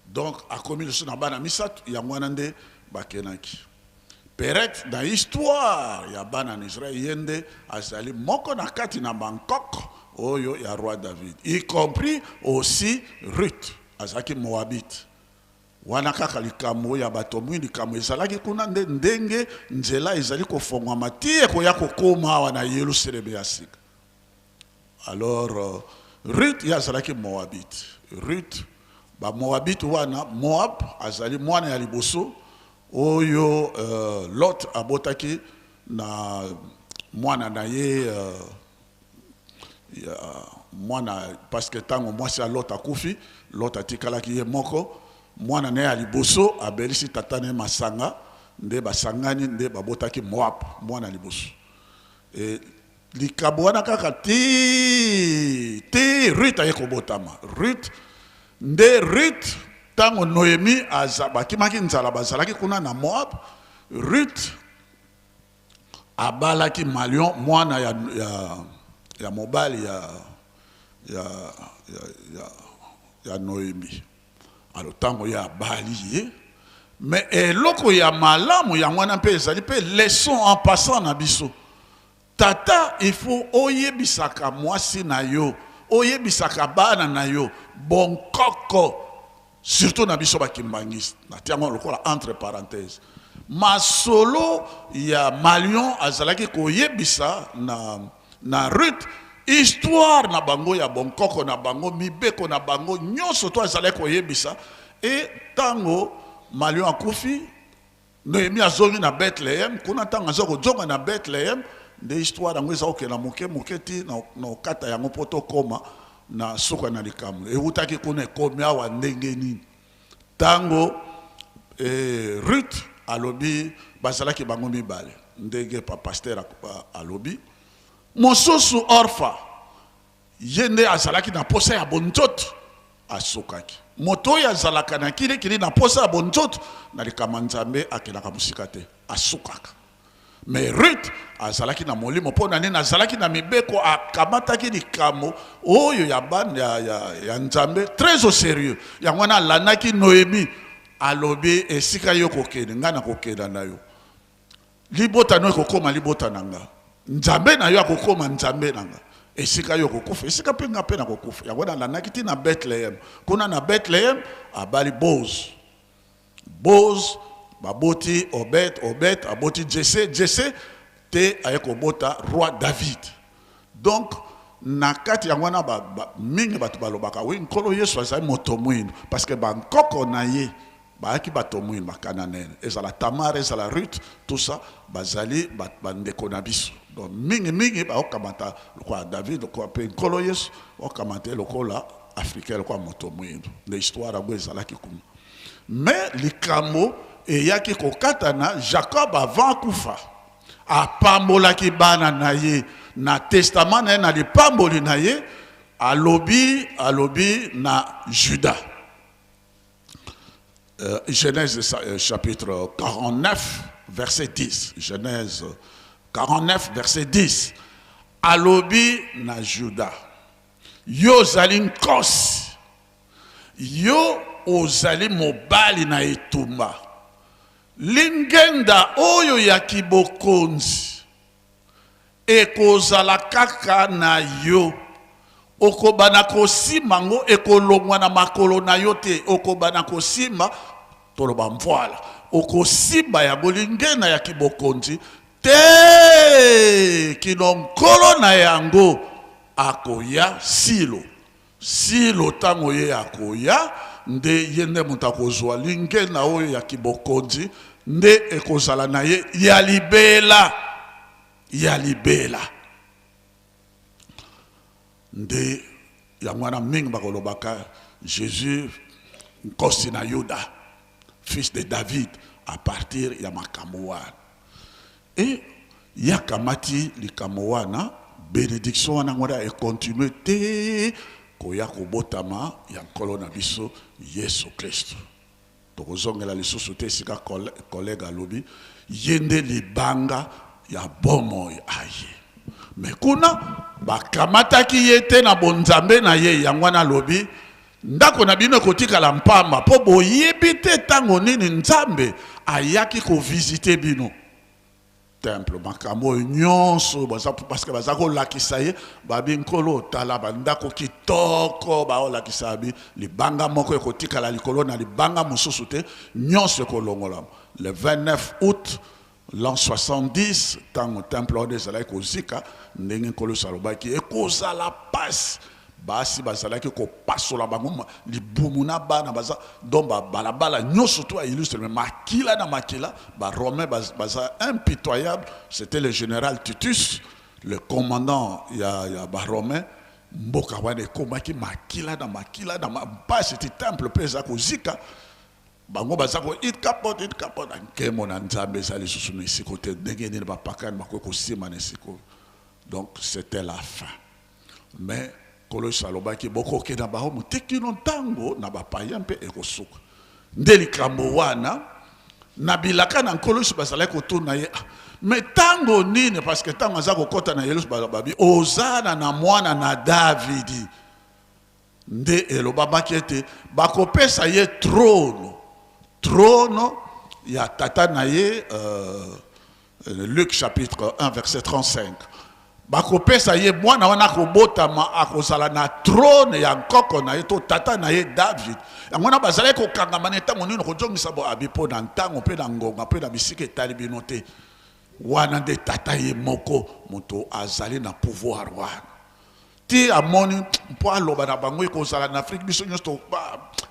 donc akomi lisusu na bana misato. Yango wana nde bakenaki Peret. Na histoire ya bana na Israel, ye nde azali moko na kati na bankoko oyo ya roi David, y compris aussi Ruth azalaki Moabite. Wana kaka likambo ya bato mwindu, likambo ezalaki kuna nde ndenge nzela ezali kofongwama ti ekoya kokóma awa na Yelusaleme ya sika. Alors Ruth ye azalaki Moabite. Ruth, Bamoabite wana, Moab azali mwana ya liboso oyo Lot abotaki na mwana na ye, ya mwana, parce que ntango mwasi ya Lot akufi, Lot atikalaki ye moko. Mwana na ye ya liboso abelisi tata na ye masanga, nde basangani, nde babotaki Moab, mwana ya liboso. E likambo wana kaka ti ti Ruth aye kobotama. Ruth nde, Ruth, ntango Noemi aza, bakimaki nzala, bazalaki kuna na Moab, Ruth abalaki Malion, mwana ya mobali ya Noemi. Alors ntango ye abali ye, mais eloko ya malamu yango wana mpe ezali mpe leçon en passant na biso. Tata, il faut oyebisaka mwasi na yo, oyebisaka bana na yo bonkoko, surtout na biso bakimbangisi. Natia yango lokola entre parenthèse. Masolo ya Malion azalaki koyebisa na Ruth histoire na bango ya bonkoko na bango, mibeko na bango nyonso to azalaki koyebisa. E ntango Malion akufi, Noemi azongi na Bethlehem. Kuna, ntango aza kozonga na Bethlehem, nde histoire yango eza kokenda moke moke ti na okata yango mpo tokóma na suka na likambo. Ewutaki kuna, ekomi awa ndenge nini? Ntango Ruth alobi, bazalaki bango mibale, ndenge pasteur alobi, mosusu Orfa, ye nde azalaki na posa ya bonzoto, asukaki. Moto oyo azalaka na kilikili, na posa ya bonzoto, na likambo Nzambe akendaka mosika te, asukaka. Mais Ruth azalaki na molimo. Mpo na nini? Azalaki na mibeko, akamataki likambo oyo ya bana ya Nzambe très au sérieux. Yango wana alandaki Noemi, alobi: "Esika yo kokende, ngai nakokenda na yo. Libota no ekokóma libota na nga, Nzambe na yo akokóma Nzambe na nga. Esika yo kokufa, esika mpe nga mpe nakokufa." Yango wana alandaki ti na Bethlehem. Kuna na Bethlehem abali Boz. Boz baboti Obed, Obed aboti Jesse, Jesse te aye kobota roi David. Donc na kati yango wana mingi bato balobaka: "Oui, Nkolo Yesu azali moto mwindu," parce que bankoko na ye bayaki bato mwindu, Bakananene. Ezala Tamar, ezala Ruth, tout ça bazali bandeko na biso. Donc mingimingi baokamata lokola David, lokola mpe Nkolo Yesu, baokamata ye lokola Africain, lokola moto mwindu. Nde histoire yango ezalaki kuna. Mais likambo eyaki kokatana, Jacob avant akufa apambolaki bana na ye na testament na ye, na lipamboli na ye. Alobi, alobi na Juda. Genèse chapitre 49, verset 10. Genèse 49, verset 10. Alobi na Juda. Yo ozali nkosi. Yo ozali mobali na etumba. Lingenda oyo ya kibokonzi ekozala kaka na yo. Okobana kosimba yango, ekolongwa na makolo na yo te. Okobana kosimba, toloba mvwala, okosimba yango lingenda ya kibokonzi te kino nkolo na yango akoya. Silo, Silo, ntango ye akoya, nde ye nde moto akozwa lingenda oyo ya kibokonzi, nde ekozala na ye ya libela, ya libela. Nde yango wana mingi bakolobaka Jésus nkosi na Yuda, fils de David, à partir ya makambo wana. E ye akamati likambo wana, benediction wana yango wana ekontinue te koya kobotama ya Nkolo na biso Yesu Kristo. Tokozongela lisusu te esika collègue alobi ye nde libanga ya bomoi aye. Me kuna bakamataki ye te na bonzambe na ye, yango wana alobi ndako na bino ekotikala mpamba, mpo boyebi te ntango nini Nzambe ayaki kovisite bino. Temple, makambo oyo nyonso baza, parce que baza kolakisa ye, babi Nkolo tala bandako kitoko, baolakisa bi libanga moko ekotikala likolo na libanga mosusu te, nyonso ekolongolama. Le 29 août l'an 70, ntango temple wana ezalaki kozika, ndenge Nkolo Yesu alobaki ekozala pasi, basi bazalaki kopasola bango libumu na bana baza, donc babalabala nyonso to illustre, mais makila na makila. Baromain baza impitoyable. C'était le général Titus, le commandant ya baromain. Mboka wana ekomaki makila na makila na mpasi ti temple mpe eza kozika. Bango baza ko it kapot it kapot, nkembo na Nzambe eza lisusu na esiko te, ndenge nini bapakani bakoki kosima na esiko? Donc c'était la fin. Mais Nkolo Yesu alobaki bokokenda bango te kino ntango na bapaya mpe ekosuka. Nde likambo wana na bilaka na Nkolo Yesu, bazalaki kotuna ye: "Ah, mais ntango nini?" Parce que ntango aza kokɔta na Yerusalem, babi ozana na mwana na Davidi. Nde elobamaki ete bakopesa ye trône, trône ya tata na ye. Luc chapitre 1 verset 35, bakopesa ye mwana wana akobotama, akozala na trône ya nkoko na ye to tata na ye David. Yango wana bazalaki kokangama na ntango nini kozongisa bo abi, mpo na ntango mpe na ngonga mpe na bisika etali bino te. Wana nde tata ye moko moto azali na pouvoir wana ti amoni mpo aloba na bango ekozala na Afrique. Biso nyonso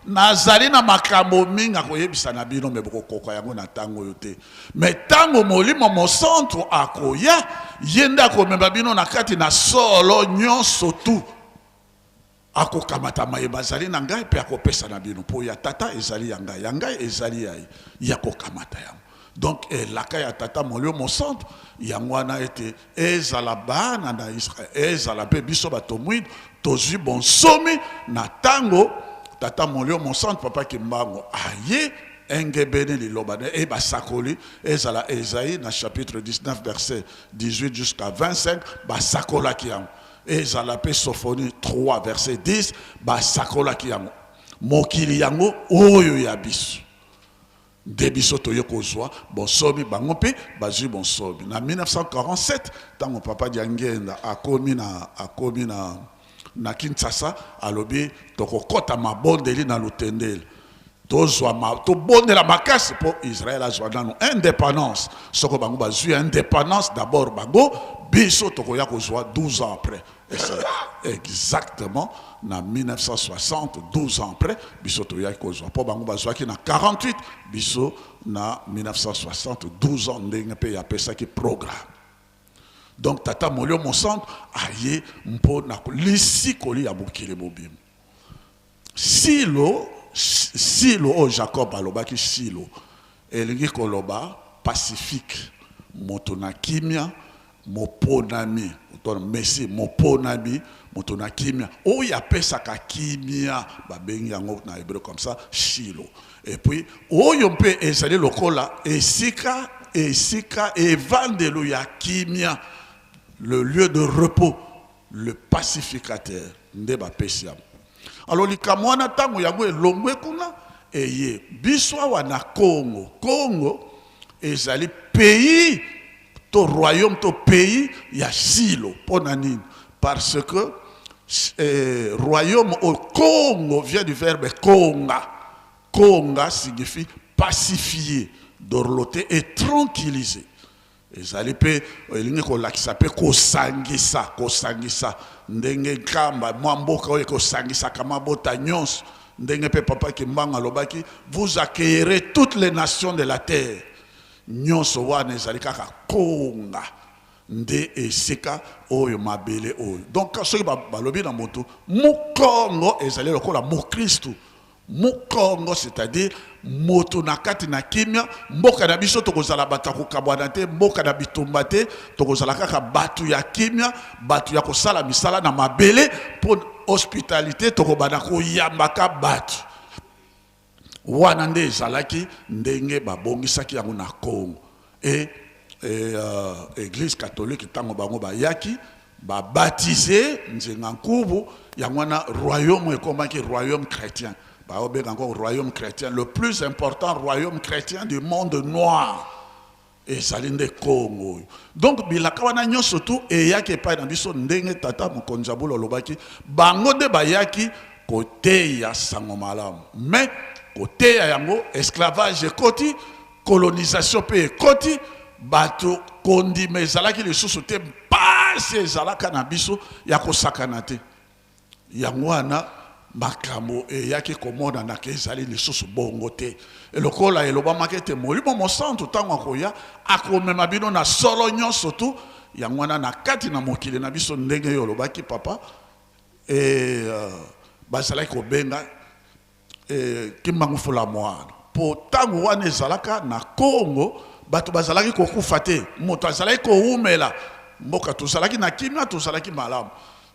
nazali na makambo mingi akoyebisa na bino, me bokokoka yango na ntango oyo te. Me ntango Molimo Mosantu akoya, ye nde akomema bino na kati na solo nyonso tu. Akokamata mayeba azali na ngai mpe akopesa na bino, mpo ya tata ezali ya ngai, ya ngai ezali ya ye, ye akokamata yango. Donc elaka ya tata Molimo Mosantu yango wana ete ezala bana na Israel, ezala mpe biso bato mwindo, tozwi bonsomi na ntango tata Molimo Mosantu Papa Kimbangu aye engebene liloba na e basakoli, ezala Esaïe na chapitre 19 verset 18 jusqu'à 25, basakolaki yango, ezala mpe Sophonie 3 verset 10, basakolaki yango. Mokili yango oyo ya biso nde biso toye kozwa bonsomi, bango mpe bazwi bonsomi na 1947, ntango papa Diangenda akomi na Kinshasa, alobi tokokɔta mabondeli na Lutendele, tozwa ma, tobondela makasi mpo Israel azwa nano indépendance. Soko bango bazwi indépendance d'abord bango, biso tokoya kozwa 12 ans après. Et c'est exactement na 1960, 12 ans après, biso toyaki kozwa, mpo bango bazwaki na 48, biso na 1960, 12 ans, ndenge mpe yapesaki programme. Donc tata Molimo Mosantu aye mpo na lisikoli ya mokili mobimba. Silo, Silo oyo Jacob alobaki, Silo elingi koloba pacifique, moto na kimia. Moponami, to Messie, moponami, moto na kimia, oyo apesaka kimia, babengi yango na hébreu comme ça, Shilo. Et puis oyo mpe ezali lokola esika, esika evandelo ya kimia, le lieu de repos, le pacificateur, nde bapesi yango. Alors likambo wana, ntango yango elongwe kuna, eye biso awa na Congo. Congo ezali pays to royaume to pays ya Silo. Mpo na nini? Parce que royaume au Congo vient du verbe konga. Konga signifie pacifier, dorloter et tranquilliser. Ezali mpe elingi kolakisa mpe kosangisa, kosangisa ndenge Nkamba, mwa mboka oyo ekosangisaka mabota nyonso, ndenge mpe papa Kimbangu alobaki: "Vous accueillerez toutes les nations de la terre." Nyonso wana ezali kaka konga nde esika oyo, mabele oyo. Donc soki balobi na moto Mokongo, ezali lokola mokristu. Mokongo, c'est-à-dire moto na kati na kimia. Mboka na biso, tokozala bato ya kokabwana te, mboka na bitumba te, tokozala kaka bato ya kimia, bato ya kosala misala na mabele mpo hospitalité, tokobanda koyambaka bato. Wana nde ezalaki ndenge babongisaki yango na Congo. E Église catholique, ntango bango bayaki, babaptiser Nzinga Nkubu, yango wana royaume ekomaki royaume chrétien. Baobenga yango royaume chrétien, le plus important royaume chrétien du monde noir ezali nde Kongo oyo. Donc bilaka wana nyonso tu eyaki epai na biso ndenge tata mokonzi ya bolo alobaki. Bango nde bayaki koteya sango malamu, mais koteya yango, esclavage ekoti, colonisation mpe ekoti, bato kondima ezalaki lisusu te. Mpasi ezalaka na biso ya kosakana te. Yango wana makambo eyaki komonanaka ezali lisusu bongo te. Lokola elobamaki ete Molimo Mosantu, ntango akoya, akomema bino na solo nyonso tu. Yango wana na kati na mokili na biso, ndenge oyo olobaki, papa, bazalaki kobenga Kimbangu Fula Mwana, mpo ntango wana ezalaka na Kongo, bato bazalaki kokufa te, moto azalaki kowumela, mboka tozalaki na kimia, tozalaki malamu.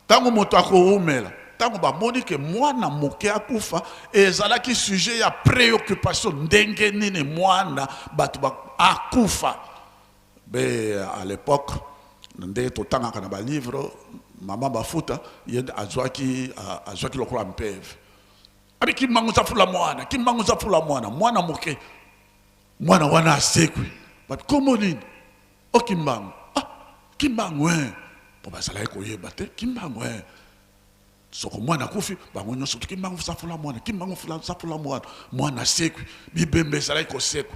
Ntango moto akowumela, ntango bamoni ke mwana moke akufa, ezalaki sujet ya préoccupation: ndenge nini mwana bato akufa? Be à l'époque, ndenge totangaka na balivre, mama Bafuta ye azwaki lokola mpeve abi: "Kimbangu zafula mwana, Kimbangu zafula mwana, mwana moke." Mwana wana asekwi. Bato: "Kombo nini?" "O Kimbangu." "Ah, Kimbangu e!" Mpo bazalaki koyeba te Kimbangu e. Soko mwana akufi, bango nyonso to: "Kimbangu safula mwana, Kimbangu safula mwana." Mwana asekwi, bibembe ezalaki kosekwa.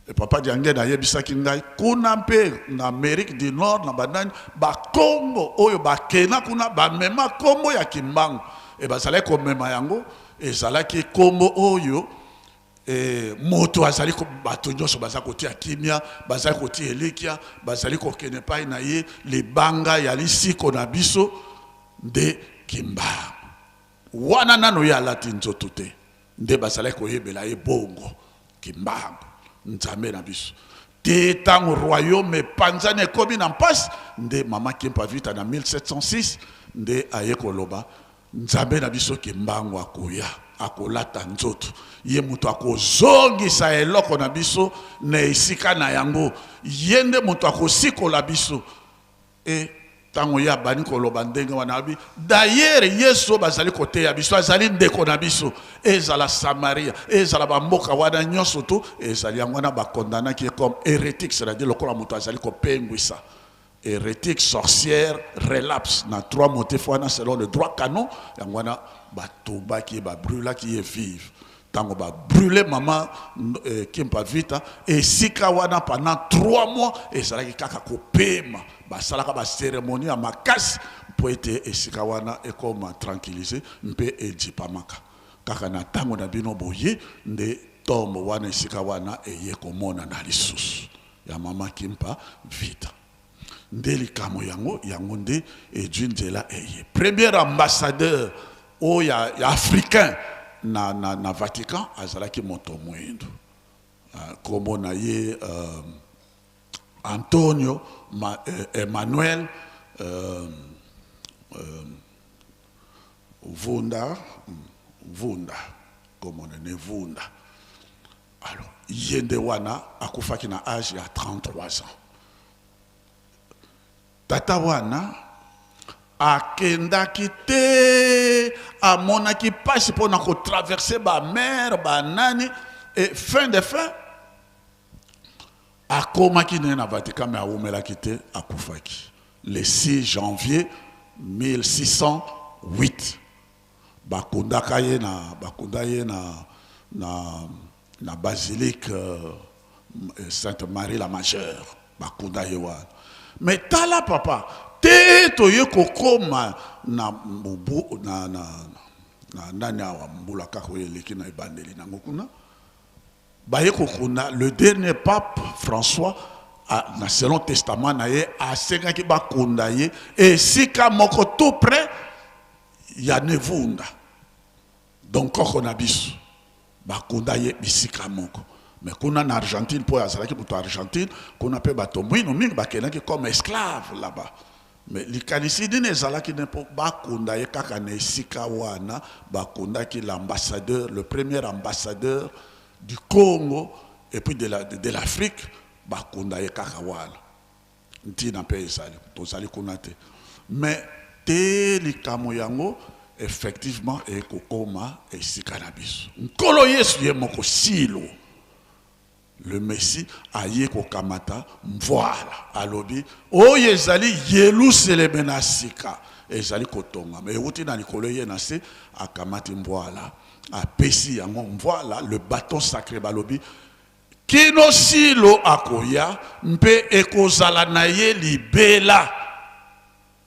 E papa Diangene ayebisaki ngai, kuna mpe na Amérique du Nord, na banani, Bakongo oyo bakenda kuna, bamema nkombo ya Kimbangu. E bazalaki komema yango, ezalaki nkombo oyo moto azali, bato nyonso baza kotia kimia, bazali kotia elikia, bazali kokende epai na ye. Libanga ya lisiko na biso nde Kimbangu wana. Nano ye alati nzoto te, nde bazalaki koyebela ye bongo, Kimbangu Nzambe na biso te. Ntango royaume epanzani, ekomi na mpasi, nde mama Kimpa Vita na 1706 nde aye koloba: Nzambe na biso Kimbangu akoya, akolata nzoto, ye moto akozongisa eloko na biso na esika na yango, ye nde moto akosikola biso. E ntango ye abandi koloba ndenge wana, abi: "D'ailleurs, Yesu oyo bazali koteya biso azali ndeko na biso, ezala Samaria, ezala bamboka wana nyonso tu." Ezali yango wana bakondanaki ye comme hérétique, c'est-à-dire lokola moto azali kopengwisa, hérétique, sorcière, relapse, na trois motifs wana selon le droit canon. Yango wana batumbaki ye, babrûlaki ye vive. Ntango babrûler mama Kimpa Vita, esika wana pendant 3 mois ezalaki kaka kopema. Basalaka bacérémonie ya makasi mpo ete esika wana ekoma tranquillisé mpe ejipamaka. Kaka na ntango na bino boye nde tombe wana, esika wana eye komonana lisusu ya mama Kimpa Vita. Nde likambo yango, yango nde ezwi nzela eye. Premier ambassadeur oyo ya africain na Vatican azalaki moto mwindo. Nkombo na ye Antonio Ma, euh, Emmanuel euh, euh, Vunda Vunda komona ne Vunda. Alors ye nde wana akufaki na age ya 33 ans. Tata wana akendaki te, amonaki mpasi mpo na kotraverse bamer banani, et fin de fin akomaki naye na Vatican, me awumelaki te, akufaki le 6 janvier 1608. Bakundaka ye na bakunda ye na na na basilique Sainte Marie la Majeure, bakunda ye wana. Mais tala papa, te toye kokoma na mobu na na na nani awa, mbula kaka oyo eleki na ebandeli nango kuna, baye kokunda le dernier pape François a, na selon testament na ye, asengaki bakunda ye esika moko tout près ya Nevunda. Donc koko na biso bakunda ye bisika moko. Mais kuna na Argentine, mpo azalaki moto ya Argentine, kuna mpe bato mwino mingi bakendaki comme esclave là-bas. Mais likanisi nini ezalaki ne mpo bakunda ye kaka na esika wana bakundaki l'ambassadeur, le premier ambassadeur du Congo et puis de l'Afrique, bakunda ye kaka wana. Ntina mpe ezali, tozali kuna te. Mais te likambo yango effectivement ekokoma esika na biso. Nkolo Yesu ye moko Silo, le Messie, aye kokamata mvoala, alobi oyo ezali Yelusaleme na sika ezali kotongama, ewuti na likolo ye na se. Akamati mvoala, apesi yango mvoala, le bâton sacré. Balobi kino Silo akoya mpe ekozala na ye libela,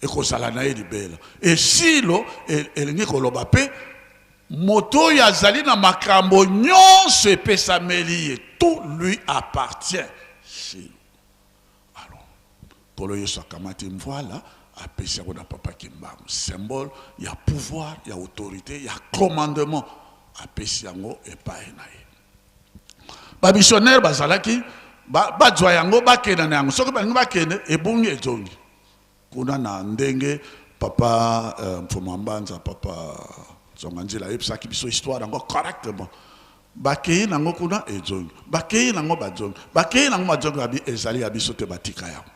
ekozala na ye libela. Esilo elingi koloba mpe moto oyo azali na makambo nyonso epesameli ye, tout lui appartient, Silo. Alors Nkolo Yesu akamati mvoala, apesi yango na papa Kimbangu, symbole ya pouvoir, ya autorité, ya commandement. Apesi yango epai na ye. Bamissionnaire bazalaki bazwa yango, bakende na yango. Soki balingi bakende, ebungi, ezongi kuna. Na ndenge papa Mfuma Mbanza, papa Zonga Nzela ayebisaki biso histoire yango correctement, bakei nango kuna, ezongi, bakei nango, bazongi, bakei nango, bazongi. Babi ezali ya biso te, batika yango.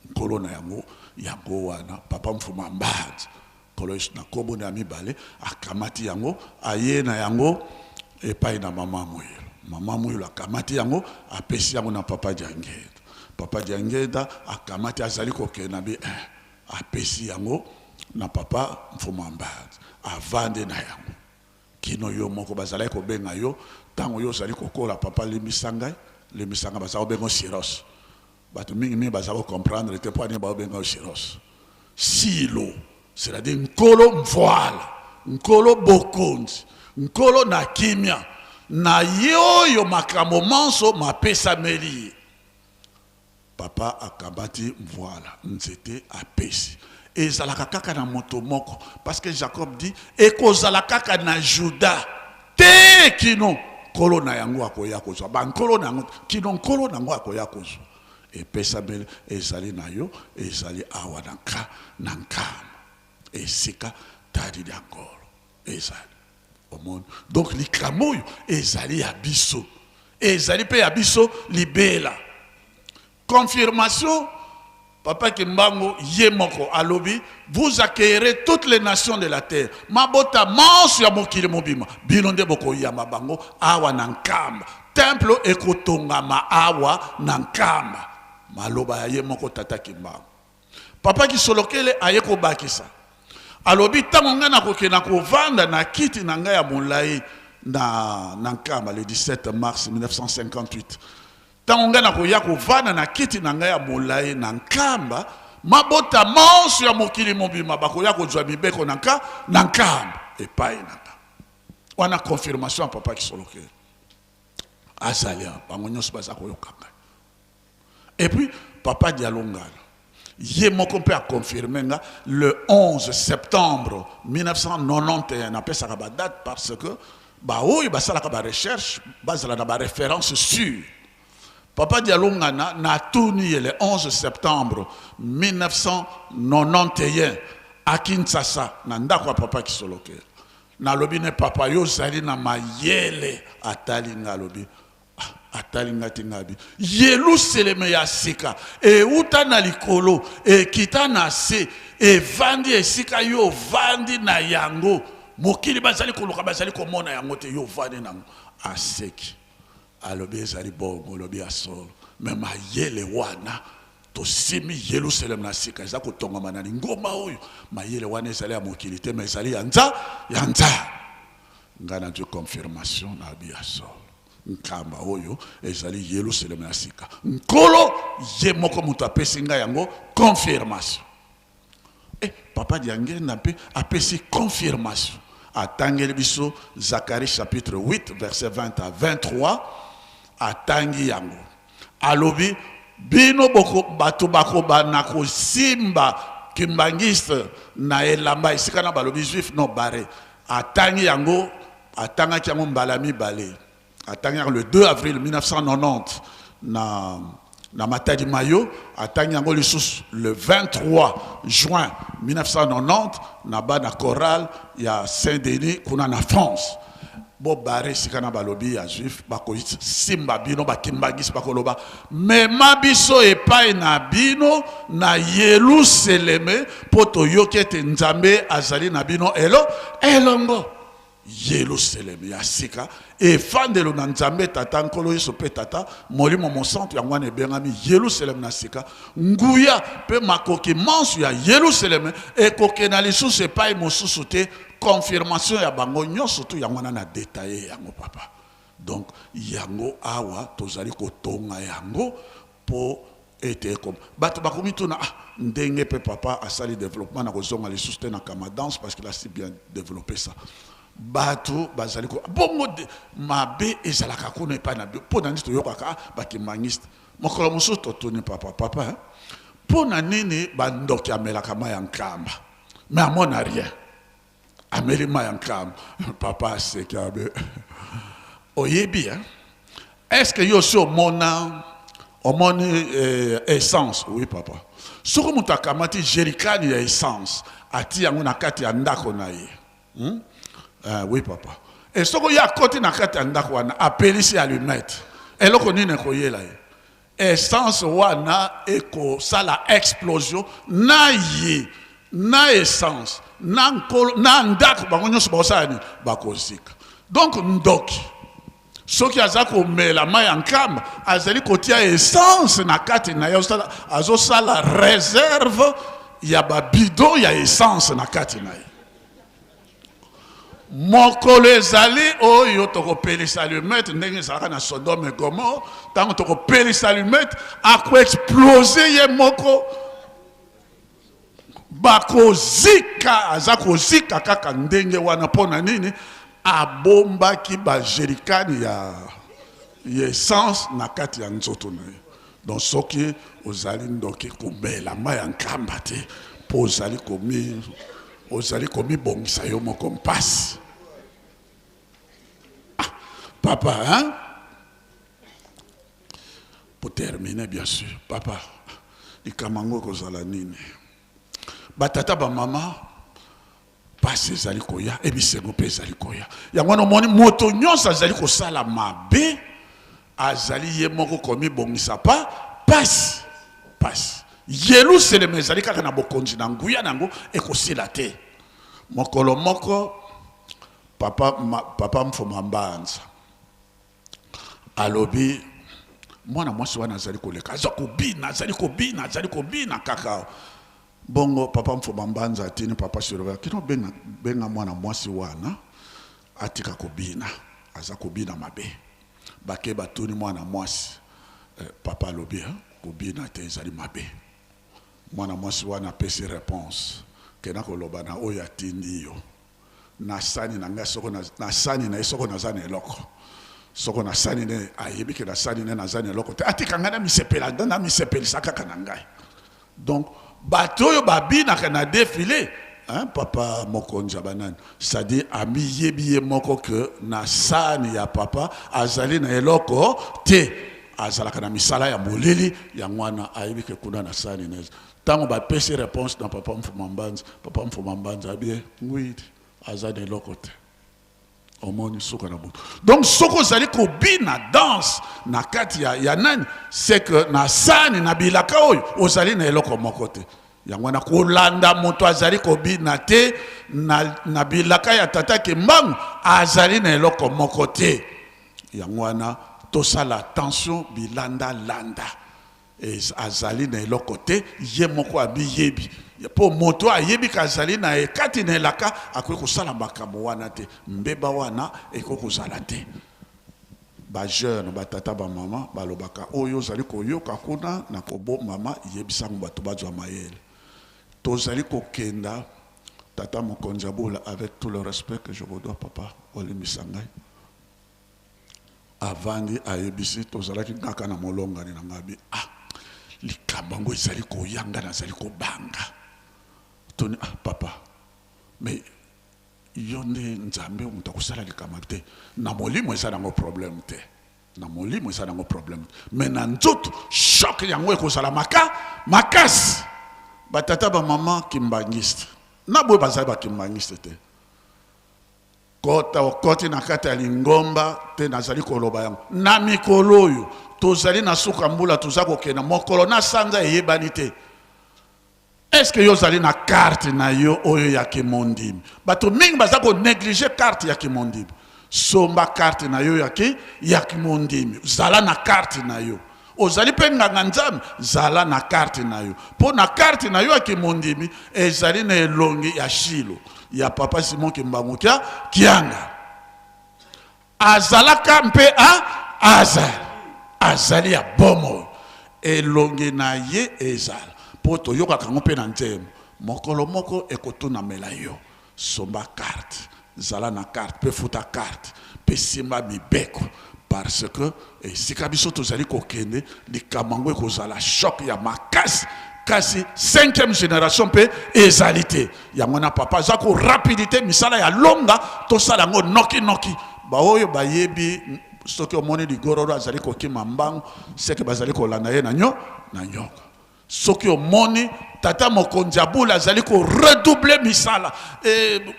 Nkolo na yango, yango wana papa Mfuma Mbanza. Nkolo Yesu na nkombo na ya mibale akamati yango, aye na yango epai na mama Mwilu. Mama Mwilu akamati yango, apesi yango na papa Diangenda. Papa Diangenda akamati, azali kokende na bi apesi yango na papa Mfuma Mbanza, avandi na yango kino yo moko bazalaki kobenga yo ntango yo ozali kokola. Papa, limbisa ngai, limbisa ngai, baza kobenga Siros. Bato mingimingi baza kocomprendre te mpo ani baobenga yo Siros. Silo, c'est-à-dire nkolo mvoala, nkolo bokonzi, nkolo na kimia na ye oyo makambo manso mapesameli ye. Papa akamati mvoala, nzete, apesi. Ezalaka kaka na moto moko, parce que Jacob dit ekozala kaka na Juda te kino nkolo na yango akoya kozwa. Bankolo na yango, kino nkolo na yango akoya kozwa. Epesameli, ezali na yo, ezali awa na nka na Nkamba, esika tali lya ngolo ezali. Omoni, donc likambo oyo ezali ya biso, ezali mpe ya biso libela. Confirmation, papa Kimbangu ye moko alobi: "Vous accueillerez toutes les nations de la terre." Mabota manso ya mokili mobima, bino nde bokoyamba bango awa na Nkamba. Temple ekotongama awa na Nkamba. Maloba ya ye moko tata Kimbangu. Papa Kisolokele aye kobakisa, alobi ntango ngai nakokenda kovanda na kiti na ngai ya molai na Nkamba le 17 mars 1958, ntango ngai nakoya kovanda na kiti na ngai ya molai na Nkamba, mabota manso ya mokili mobima bakoya kozwa mibeko na Nkamba epai na nga. Wana confirmation ya papa Kisolokele. Azali awa, bango nyonso baza koyoka ngai. Et puis papa Dialongala ye moko mpe aconfirme nga le 11 septembre 1991. Napesaka badate parce que baoyo basalaka barecherche bazala na baréférence sûre. Papa Dialungana natuni ye le 11 septembre 1991 à Kinshasa na ndako ya papa Kisolokele. Nalobi ne papa, yo ozali na mayele. Atali nga, alobi, ah, atali nga ti nga abi Yelusaleme ya sika euta na likolo ekita na se, evandi esika yo ovandi na yango. Mokili bazali koluka, bazali komona yango te, yo ovandi nango. Aseki, alobi ezali bongo, olobi ya solo, me mayele wana tosimi Yelusaleme na sika eza kotongama na lingomba oyo. Mayele wana ezali ya mokili te, me ezali ya nza ya Nzambe. Ngai nazwi confirmation na abi ya solo, Nkamba oyo ezali Yelusaleme ya sika. Nkolo ye moko moto apesi ngai yango confirmation. E papa Diangenda mpe apesi confirmation, atangeli biso Zacharie chapitre 8 verset 20 à 23. Atangi yango, alobi bino boko, bato bakobana kosimba kimbangiste na elamba esika na balobi juif non bare. Atangi yango, atangaki yango mbala mibale. Atangi yango le 2 avril 1990 na Matadi Mayo, atangi yango lisusu le 23 juin 1990 na bana chorale ya Saint-Denis kuna na France. Bobare esika na balobi ya juif, bakosimba bino bakimbangisi, bakoloba mema biso epai na bino na Yelusaleme, mpo toyoki ete Nzambe azali na bino elo elongo. Yelusaleme ya sika, efandelo na Nzambe Tata, Nkolo Yesu mpe Tata Molimo Mosantu, yango wana ebengami Yelusaleme na sika. Nguya mpe makoki manso ya Yelusaleme ekokenda lisusu epai mosusu te. Confirmation ya bango nyonso tu yango wana na detaille yango, papa. Donc yango awa tozali kotonga yango mpo ete ekoma bato bakomi tuna, ah, ndenge mpe papa asali développement na kozonga lisusu te na Kamadance, parce qu'il a si bien développé ça. Bato bazali ko bongo mabe ezalaka kuna epai na mpo na nini toyokaka bakimbangiste? Mokolo mosusu totuni papa: papa, mpo na nini bandoki amelaka mai ya Nkamba mais amona rien, ameli mai ya Nkamba? Papa aseki, abe oyebi, hein? Est ce que yo osi omona, omoni essence? Oui papa. Soki moto akamati jerrycan ya essence, ati yango na kati ya ndako na ye, Oui papa. E soki oye akoti na kati ya ndako wana, apelisi allumette, eloko nini ekoyela ye? Essence wana ekosala explosion na ye, na essence, na nkolo na ndako, bango nyonso bakosala nini? Bakozika. Donc ndoki soki aza komela mai ya Nkamba, azali kotia essence na kati na ye, azosala réserve ya babidon ya essence na kati na ye. Mokolo ezali oyo tokopelisa allumette ndenge ezalaka na Sodome et Gomorrhe. Ntango tokopelisa allumette, akoexplose ye moko, bakozika, aza kozika kaka ndenge wana. Mpo na nini? Abombaki bajerrycan ya essence na kati ya nzoto na ye. Donc soki ozali ndoki, komela mai ya Nkamba te, mpo ozali komibongisa yo moko mpasi. Ah, papa, hein? Pour terminer, bien sûr, papa, likambo yango ekozala nini? Batata, bamama, pasi ezali koya, ebisengo mpe ezali koya. Yango wana omoni moto nyonso azali kosala mabe, azali ye moko komibongisa pa pasi. Pasi, Yelusaleme ezali kaka na bokonzi na nguya na yango, ekosila te. Mokolo moko papa, papa Mfuma Mbanza alobi mwana mwasi wana azali koleka, aza kobina, azali kobina, azali kobina kaka bongo. Papa Mfuma Mbanza atini papa surveillant kino benga, benga mwana mwasi wana atika kobina, aza kobina mabe. Bake batuni mwana mwasi, papa alobi, eh, kobina te ezali mabe. Mwana mwasi wana apesi réponse kena koloba na oyo atindi yo na sani na ngai, soko na sani na ye soko naza na eloko, soko na sani ne ayebi ke na sani ne naza na eloko te, atika ngai na misepela, na misepelisa kaka na ngai. Donc bato oyo babinaka na défilé, hein, papa mokonzi ya banani, c'est-à-dire amiyebi ye moko ke na sani ya papa azali na eloko te. azalaka na misala ya molili, yango wana ayebi ke kuna na sani na ntango bapesi réponse na papa Mfuma Mbanza, papa Mfuma Mbanza abie ngwidi aza na eloko te. Omoni suka na moto. Donc soki ozali kobina danse na kati ya nani, c'est que na sani na bilaka oyo ozali na eloko moko te. Yango wana kolanda moto azali kobina te na bilaka ya tata Kimbangu, azali na eloko moko te. Yango wana tosala attention bilanda landa. Azali na eloko te, ye moko abiyebi. Po moto ayebi ka azali na ekati na elaka, akoki kosala makambo wana te. Mbeba wana ekoki kozala te. Ba jeune, ba tata, ba mama, balobaka oyo ozali koyoka kuna na kobomama, yebisango bato bazwa mayele. Tozali kokenda tata mokonzi abola, avec tout le respect que je vous dois papa, olimbisa ngai. Avandi ayebisi tozalaki kaka na molongani na ngai, ah likambo yango ezali koyanga, nazali kobanga. Toni, ah papa, mais yo nde Nzambe moto akosala likambo te. Na molimo eza nango problème te. Na molimo eza nango problème te. Mais na nzoto choc yango ekozala makasi. Batata ba mama kimbangiste. Na boye bazali ba kimbangiste te. Kota okoti na kati ya lingomba te, nazali koloba yango. Na mikolo oyo tozali na suka mbula, toza kokenda mokolo na sanza eyebani te. Est-ce que yo ozali na carte na yo oyo ya kimondimi? Bato mingi baza ko négliger carte ya kimondimi. Somba carte na yo ya kimondimi. Zala na carte na yo. Ozali pe nganga Nzambe, zala na carte na yo. Po na carte na yo ya kimondimi ezali na elongi ya Shilo ya papa Simon Kimbangu kia Kianga. Azalaka mpe a azali. Azali ya bomoi. Elongi na ye ezala. Po toyokaka yango mpe na nzembo. Mokolo moko ekotunamela yo. Somba carte, zala na carte, pe futa carte, pe simba mibeko. Parce que esika biso tozali kokende, likambo yango ekozala choc ya makasi. Kasi 5e génération pe ezali te. Yango na papa aza ko rapidité misala ya longa, tosala yango noki noki. Ba oyo bayebi soki omoni ligororo azali kokima mbangu, seke bazali kolanda ye na nyo, na nyoka. Soki omoni tata mokonzi abula azali ko redoubler misala,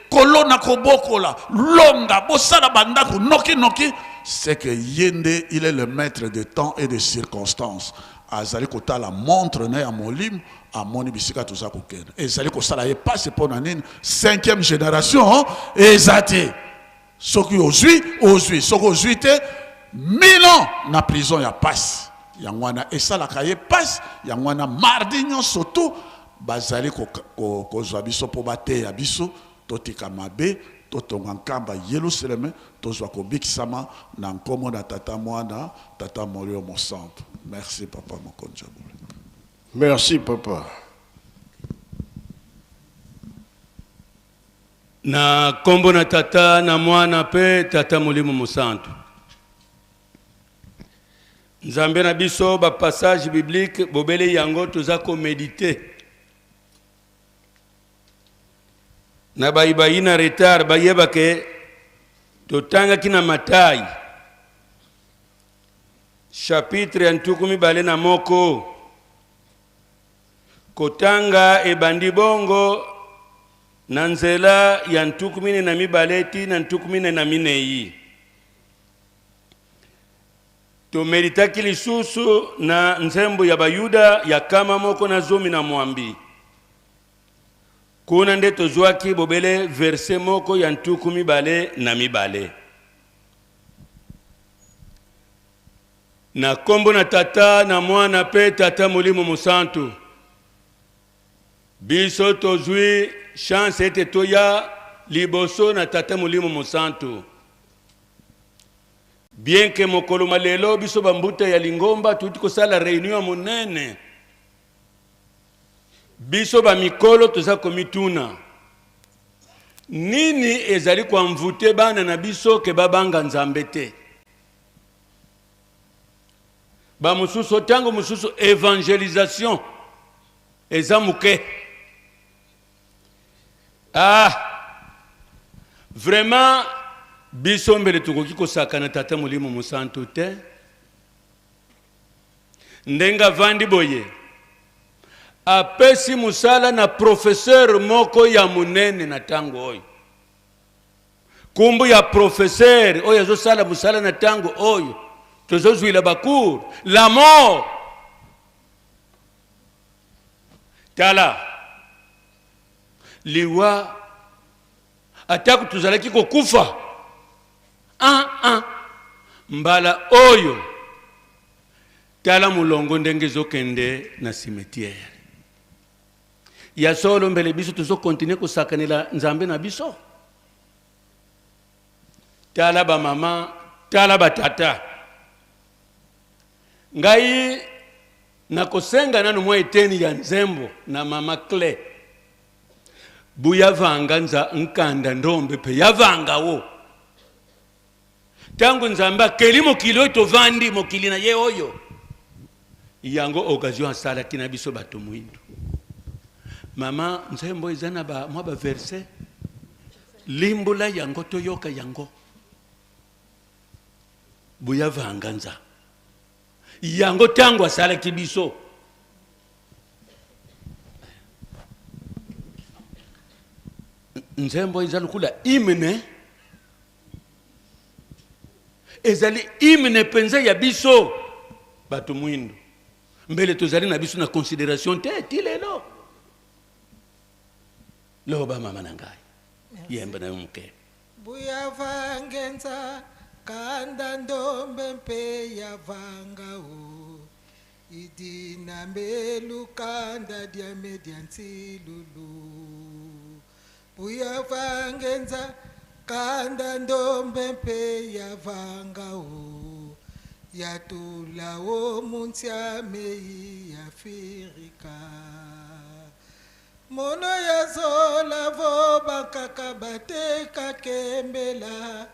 kolona kobokola, longa, bosala bandako noki noki, c'est que ye nde il est le maître de temps et de circonstances. Azali kotala montre na ya molimo, amoni bisika toza kokende. Ezali kosala ye pasi mpo na nini? 5e génération eza te. Soki ozwi, ozwi. Soki ozwi te, 1000 ans na prison ya pasi. Yango wana esalaka ye pasi. Yango wana mardi nyonso tu bazali kozwa biso mpo bateya biso, totika mabe, totonga nkamba Yelusaleme, tozwa kobikisama na nkombo na tata mwana, tata molio mosantu. Merci papa mokonzi ya bule. Merci papa. Na kombo na tata na mwana pe tata molimo mosantu. Nzambe na biso ba passage biblique bobele yango toza ko méditer. Na bayibayi na retard bayeba ke totangaki na Matai chapitre ya 21 kotanga ebandi bongo na nzela ya 42 ti na 44. Tomeritaki lisusu na nzembo ya Bayuda ya 118. Kuna nde tozwaki bobele verse moko ya 22. Na kombo na Tata na Mwana pe Tata Molimo Mosantu, biso tozwi chance ete toya liboso na Tata Molimo Mosantu. Bien que mokolo ma lelo biso bambuta ya lingomba tuti kosala réunion ya monene, biso ba mikolo toza komituna nini ezali koenvoute bana na biso ke babanga Nzambe te. Ba mosusu tango mosusu évangélisation eza moke. Ah, vraiment biso mbele tokoki kosakana Tata Molimo Mosantu te. Ndenge avandi boye, apesi mosala na professeur moko ya monene na ntango oyo. Nkombo ya professeur oyo azosala mosala na ntango oyo tozozwila bacours, la mort. Tala liwa, atako tozalaki kokufa ah, ah. Mbala oyo tala molongo ndenge ezokende na cimetière ya solo. Mbele biso tozokontinue kosakanela Nzambe na biso. Tala bamama, tala batata, ngai nakosenga nanu mwa eteni ya nzembo na mama Cle buyavanga nza nkanda ndombe mpe yavanga wo. Ntango Nzambe akeli mokili oyo tovandi, mokili na ye oyo, yango occasion asalaki na biso bato mwindu. Mama, nzembo eza na ba, mwa baverse, limbola yango toyoka yango. Buyavanga nza yango ntango asalaki biso. Nzembo eza lokola hymne, ezali hymne mpenza ya biso bato mwindu. Mbele tozali na biso na considération te ti lelo. Loba, mama na ngai, yemba na yo moke. Buyavangenza kanda ndombe mpe yavanga o idina mbelu kanda diame dia nsilulu. Buyavangenza kanda ndombe mpe yavanga o yatula o muntia mei ya Afrika. Mono ya zola vo bakaka bateka kembela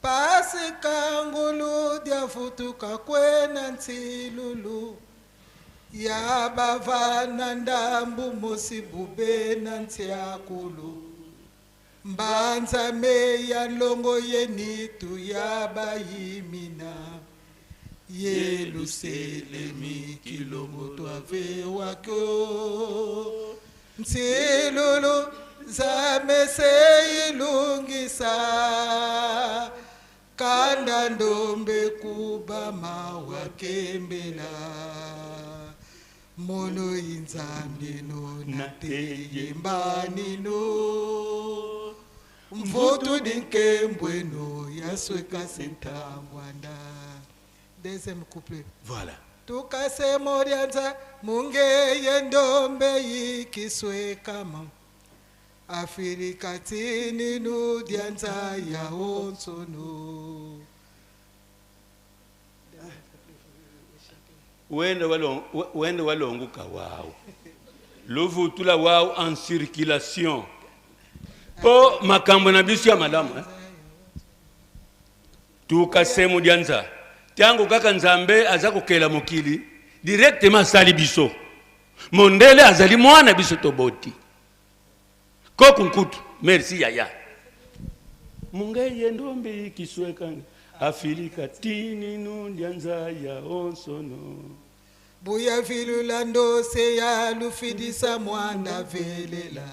pasi kangulu dia futuka kwena nsilulu ya bavana ndambu mosi bube na ntiakulu mbanza me ya longo yenitu ya bayimina Yelusalemi kilongo twavewakyo nsilulu nzambe seilungisa kanda ndombe kubama wakembela mono inzambe no nateyembanino mvutu dinkembweno yasweka sentangwanda. Deuxième couplet. Voilà. Tukase morianza mungeye ndombe yikiswekama Afrika tini nudianza ya onsono. Wende wende walonguka wawu luvutula wawu en circulation mpo makambo na biso ya malamu, eh? Tukasemu dianza, ntango kaka Nzambe aza kokela mokili, directement asali biso. Mondele azali mwana biso toboti koku nkutu. Merci yaya. Mungeye ndombi kiswekanga Afilika tini nundianza ya onsono. Buya vilula ndose ya lufidisa mwana velela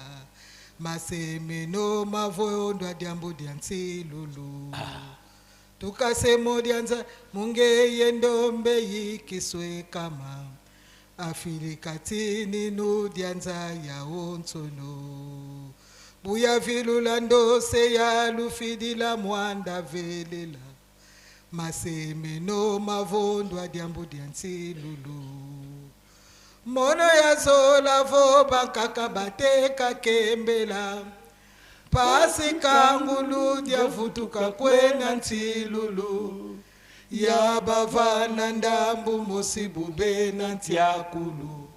masemeno mavondwa diambu dia nsilulu. Tukasemo dianza mungeye ndombe yikiswekama Afilika tini nudianza ya onsono. Buya vilula ndose ya lufidila mwanda velela masemeno mavondwa diambu dia nsilulu. Mono ya zola vo bankaka bateka kembela pasi kangulu dia vutuka kwena nsilulu ya bavana ndambu mosi bube na ntiakulu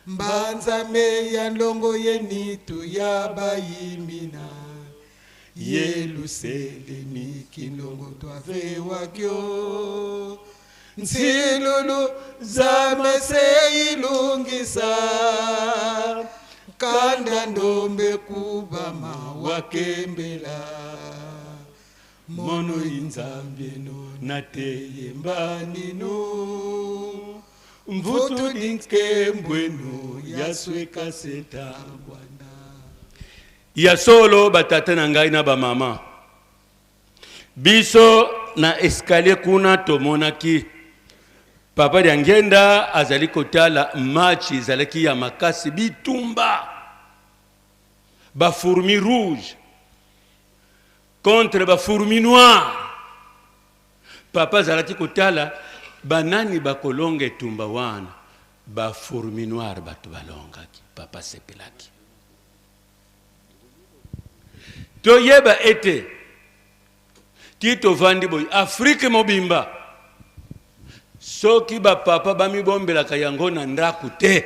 mbanza me ya ndongo yenitu ya bayimina Yelusalemi kilongo twavewakyo nsilulu zamese ilungisa kanda ndombe kubama wakembela mono inzambieno nateyembanino. Mvutu dinkembwenu yasweka seta ya solo. Batata na ngai na bamama, biso na escalier kuna tomonaki Papa Diangenda azali kotala match. Ezalaki ya makasi, bitumba bafourmi rouge contre bafourmi noire. Papa azalaki kotala banani bakolonga etumba wana. Bafourmi noire bato balongaki, papa asepelaki. Toyeba ete ti tovandi boye, Afrike mobimba, soki bapapa bamibombelaka yango na ndako te,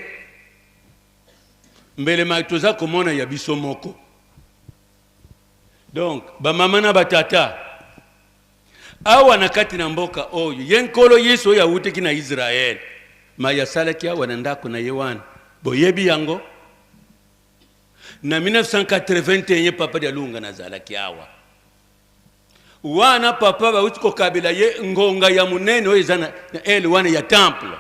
mbele mai toza komona ya biso moko. Donc bamama na batata, awa na kati na mboka oyo, ye Nkolo Yesu oyo awutaki na Israele, mai asalaki awa na ndako na ye wana, boyebi yango. Na 1981, Papa Dialunga nazalaki awa wana. Papa bauti kokabela ye ngonga ya monene oyo eza na ele wana ya temple.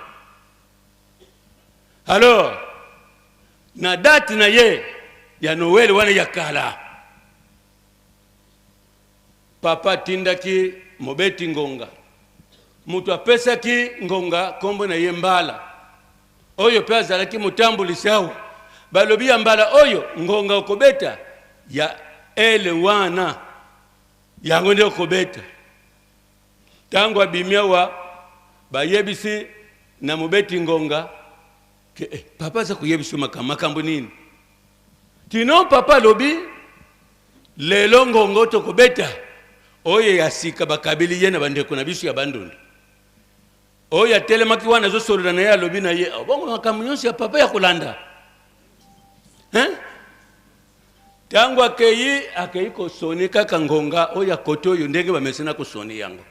Alors na date na ye ya Noël wana ya kala, papa atindaki mobeti ngonga. Moto apesaki ngonga, nkombo na ye Mbala, oyo mpe azalaki motambulisi awa. Balobi ya mbala oyo, ngonga okobeta ya ele wana, yango nde okobeta. Ntango abimi awa, bayebisi na mobeti ngonga ke eh, papa aza koyebisa makambo. Makambo nini? Tino papa alobi lelo ngongo tokobeta oyo ya sika bakabeli ye na bandeko na biso ya Bandundu. Oyo atelemaki wana azosolola na ye, alobi na ye: oh, bongo makambo nyonso ya papa ya kolanda, hein? Ntango akei, akei kosoni kaka ngonga oyo ya kote oyo ndenge bamesana kosoni yango.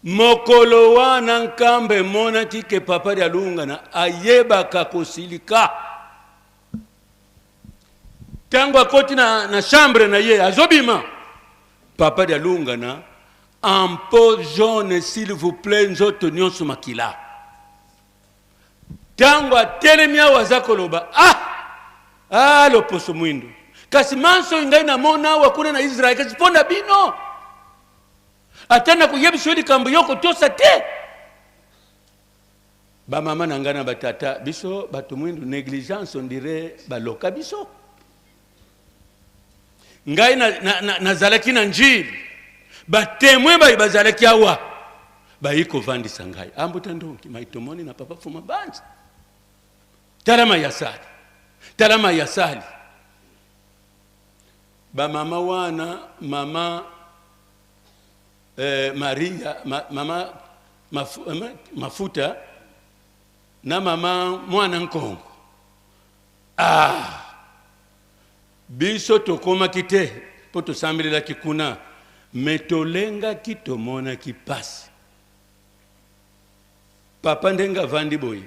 Mokolo wana Nkamba emonaki ke Papa Dialungana ayebaka kosilika. Ntango akoti na chambre na ye, azobima, Papa Dialungana en peau jaune, s'il vous plaît, nzoto nyonso makila. Ntango atelemi awa, aza koloba: ah, ah, loposo mwindo, kasi manso oyo ngai namona awa kuna na Israel, kasi mpo na bino, ata na koyebisa yo likambo, yo kotosa te. Bamama na ngai na batata, biso bato mwindu, négligence, on dirait baloka biso. Ngai nazalaki na, na, na Njili, batémoin baye bazalaki awa, bayi kovandisa ngai ambuta ndonki mai tomoni na Papa Fuma Banza. Tala mai asali, tala mai asali. Bamama wana, mama Maria, mama Mafuta na mama Mwana Nkongo. Ah, biso tokomaki te mpo tosambelelaki kuna, me tolengaki, tomonaki pasi. Papa ndenge avandi boye,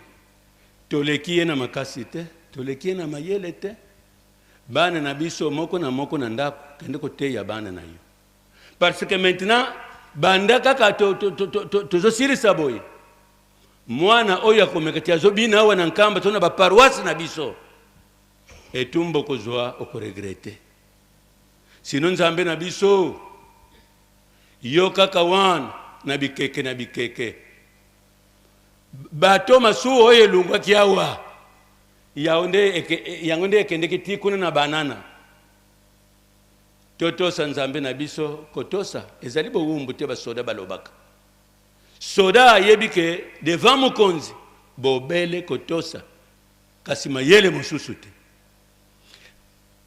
toleki ye na makasi te, toleki ye na mayele te. Bana na biso moko na moko na ndako, kende koteya bana na yo, parce que maintenant banda kaka tozosilisa boye, mwana oyo akomeka ti azobina awa na Nkamba to na baparoisse na biso, etumba okozwa, okoregretter. Sino Nzambe na biso yo kaka wana na bikeke na bikeke. Bato masuwa oyo elungwaki awa, yango nde ekendeki ti kuna na banana. Totosa Nzambe na biso. Kotosa ezali bowumbu te. Basoda balobaka, soda ayebi ke devant mokonzi bobele kotosa, kasi mayele mosusu te.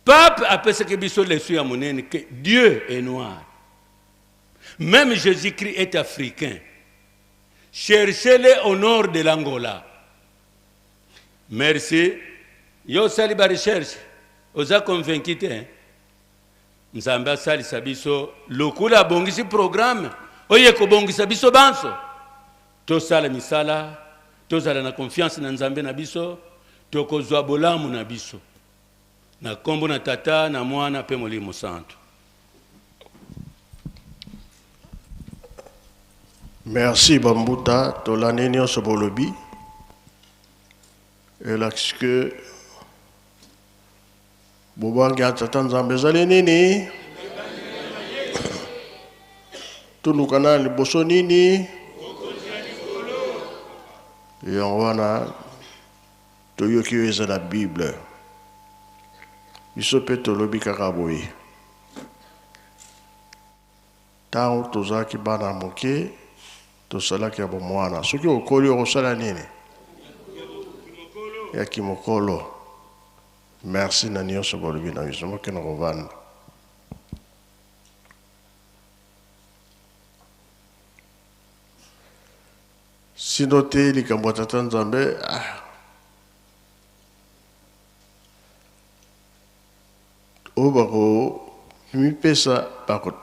Pape apesaki biso leçon ya monene ke Dieu est noir, même Jésus-Christ est africain. Cherchez-le au nord de l'Angola. Merci. Yo osali barecherche, oza convaincu te. Nzambe asalisa biso lokola abongisi programme oyo ekobongisa biso banso. Tosala misala, tozala na confiance na Nzambe na biso, tokozwa bolamu na biso. Na nkombo na Tata na Mwana mpe Molimo Santu. Merci bambuta, tolandi nyonso bolobi. Elakisi ke bobangi ya Tata Nzambe ezali nini? Toluka na liboso nini? Yango wana toyoki oyo eza na Bible. Biso mpe tolobi kaka boye. Ntango tozalaki bana moke, tosalaki ya bomwana. Soki okoli okosala nini? Ya kimokolo. Merci na nyonso bolobi na biso. Mokende kovanda. Sino te likambo ya Tata Nzambe, ah. Oyo bakomipesa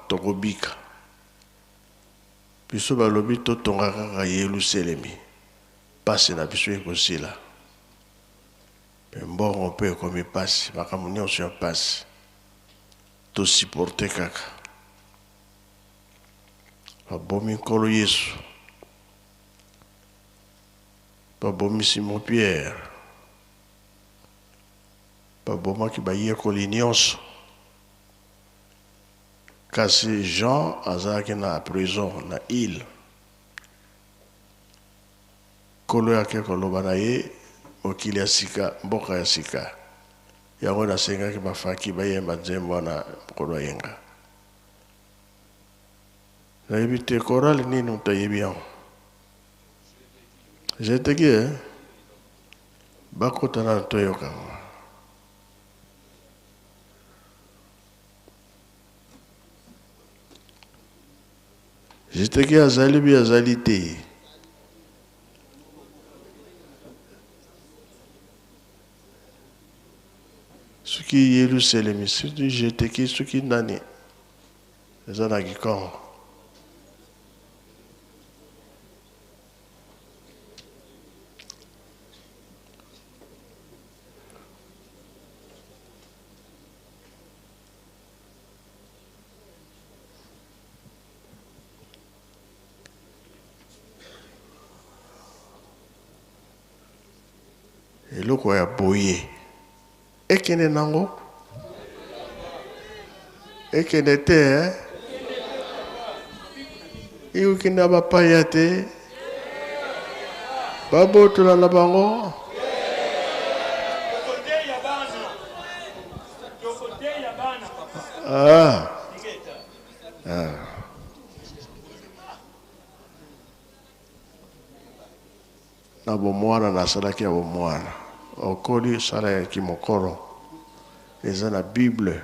tokobika. Biso balobi totonga kaka Yeluselemi, pasi na biso ekosila. Mpe mbongo mpe ekomi pasi, makambo nyonso ya pasi. Tosupporte kaka. Babomi Nkolo Yesu. Babomi Simon Pierre. Babomaki bayekoli nyonso. Kasi Jean azalaki na prison na ile. Nkolo ake koloba na ye mokili ya sika, mboka ya sika. Yango nasengaki bafaki bayemba nzembo wana mokolo ya yenga. Nayebi te chorale nini moto ayebi yango. Jeteki eh? Bakota nanu toyoka yango. Jeteki azali bi azali te. Soki Yelusalemi, soki Jeteki, soki nani eza na Kikongo. Eloko ya boye ekende nango ekende te eh? Ekokende na bapaya te, babotola na bango. Ah. Ah. Na bomwana nasalaki ya bomwana, okoli osala ya kimokolo, eza na Bible.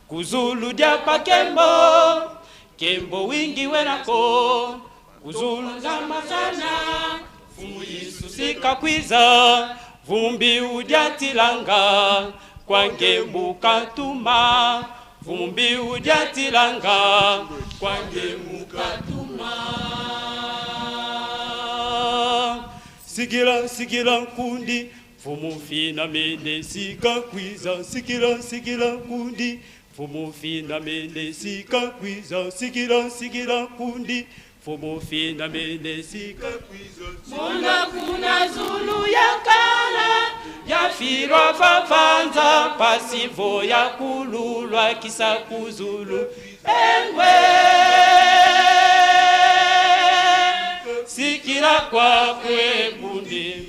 Kuzulu dia pakembo kembo wingi wenako kuzulu zamasana fumu Yesu sikakwiza vumbi udiatilanga kwange mukatuma vumbi udiatilanga kwange mukatuma sikila sikila nkundi fumu fina mende sikakwiza sikila sikila nkundi fumu fina mende sikakwiza sikila sikila nkundi fumu fina mende sikakwiza muna kuna zulu ya kala yafirwa fafanza pasivo ya kululwa kisa kuzulu engwe sikila kwakwe kundi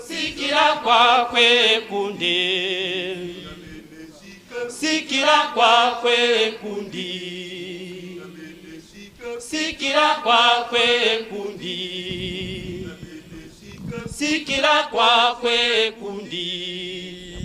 sikila kwakwe kundi sikila kwakwe kundi sikila kwakwe kundi sikila kwakwe kundi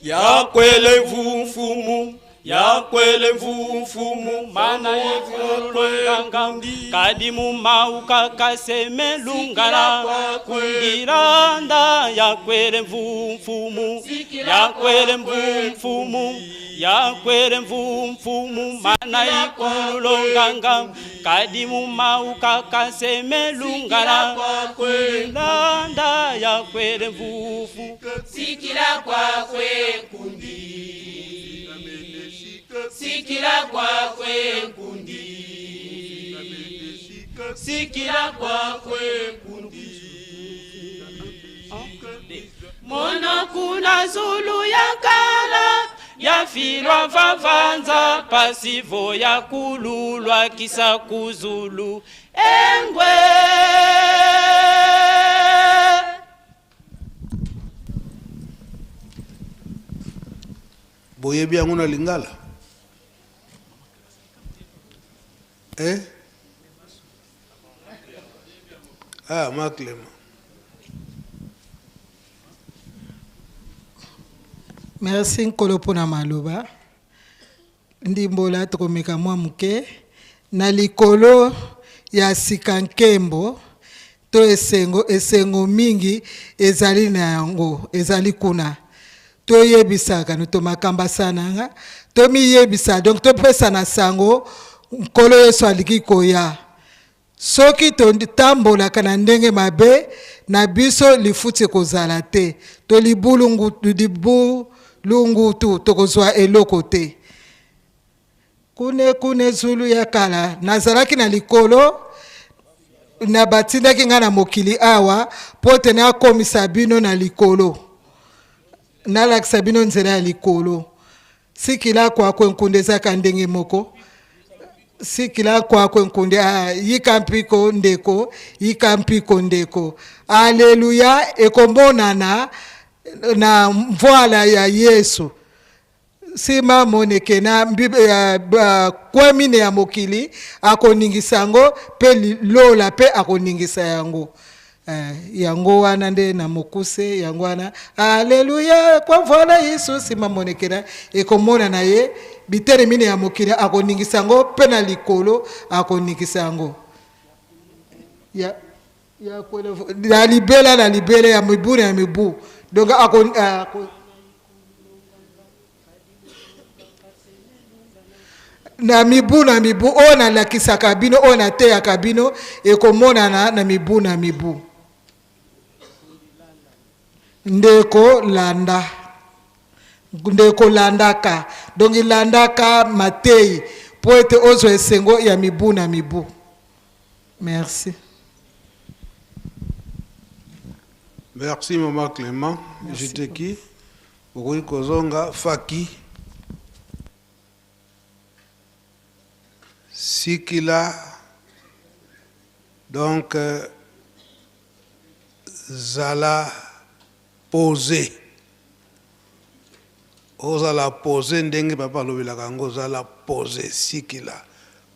yakwele mfumu Yakwele mfumu mana yekululunganga kadi mumauka kaseme lungala kundilanda yakwele mfumu yakwele mfumu yakwele mfumu mana ikululonganga kadi mumauka kaseme lungala kundilanda yakwele mfumu Sikila kwakwe kundi Sikila kwakwe kundi Sikila kwakwe kundi Mono kuna zulu ya kala yafilwa vavanza pasivo ya kululwa kisa kuzulu engwe. Boyebi yango na lingala, eh? Ah, maklema. Merci nkolo mpona maloba. Ndimbola tokomeka mwa moke na likolo ya sika nkembo to esengo, esengo mingi ezali na yango, ezali kuna. Toyebisaka no to makambo asananga, tomiyebisa, donc topesa na sango nkolo Yesu alingi koya. Soki totambolaka na ndenge mabe na biso, lifuti ekozala te, to libulungutu tokozwa eloko te. Kune kune zulu ya kala nazalaki na likolo na batindaki ngai na mokili awa mpo te nakomisa bino na likolo, nalakisa bino nzela ya likolo. Sikila kwakwe nkunda ezalaka ndenge moko. Sikila kwakwe nkunde, ah, yika mpiko ndeko, yika mpiko ndeko. Aleluya ekomonana na mvwala ya Yesu. Nsima moneke na kwemine ya mokili akoningisa yango mpe lola mpe akoningisa yango. Yango wana nde na mokuse yango wana. Aleluya kwa mvwala Yesu nsima monekela ekomona na ye bitene mine ya mokili akoningisa yango mpe na likolo akoningisa yango ya ya na libela na libela ya mibu na mibu. Donc ako na mibu na mibu oyo nalakisaka bino, oyo nateyaka bino, ekomonana na mibu na mibu. Ndeko landa, ndeko landaka, donc landaka matei po ete ozwa esengo ya mibu na mibu. Merci. Merci maman Clément. J'étais qui okoki kozonga faki sikila, donc zala posé, ozala posé ndenge papa alobelaka yango, ozala posé. Sikila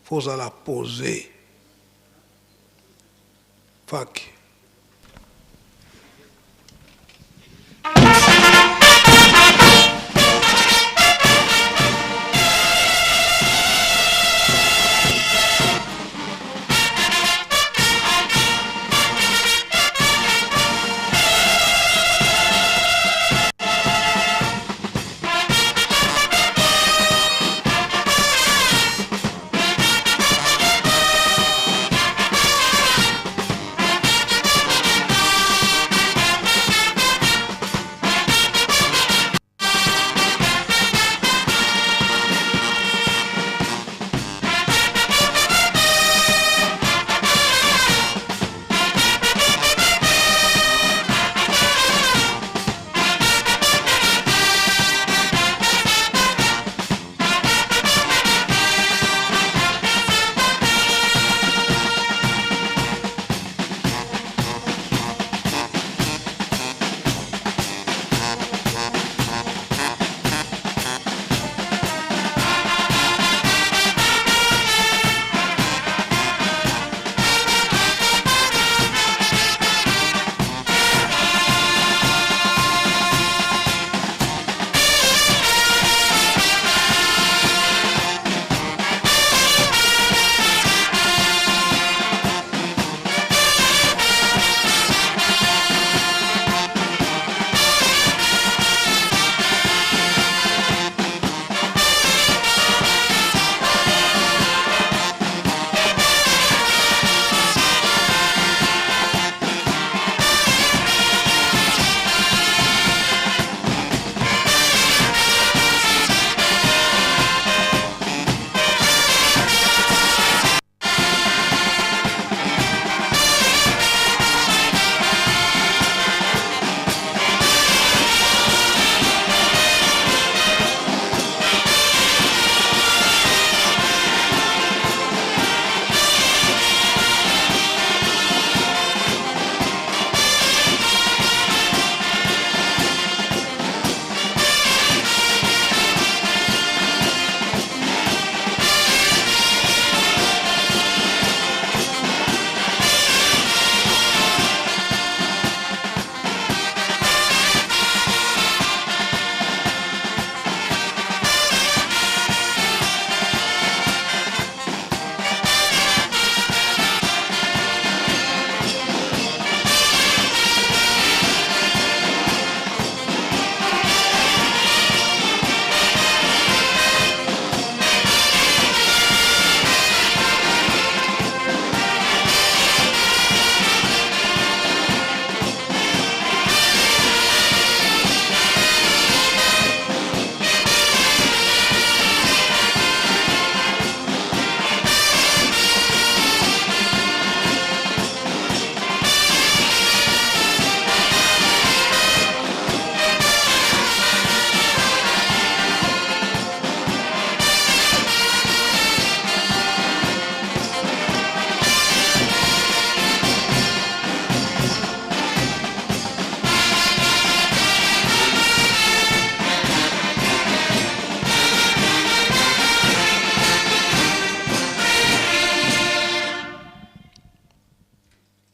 fo ozala posé, faki.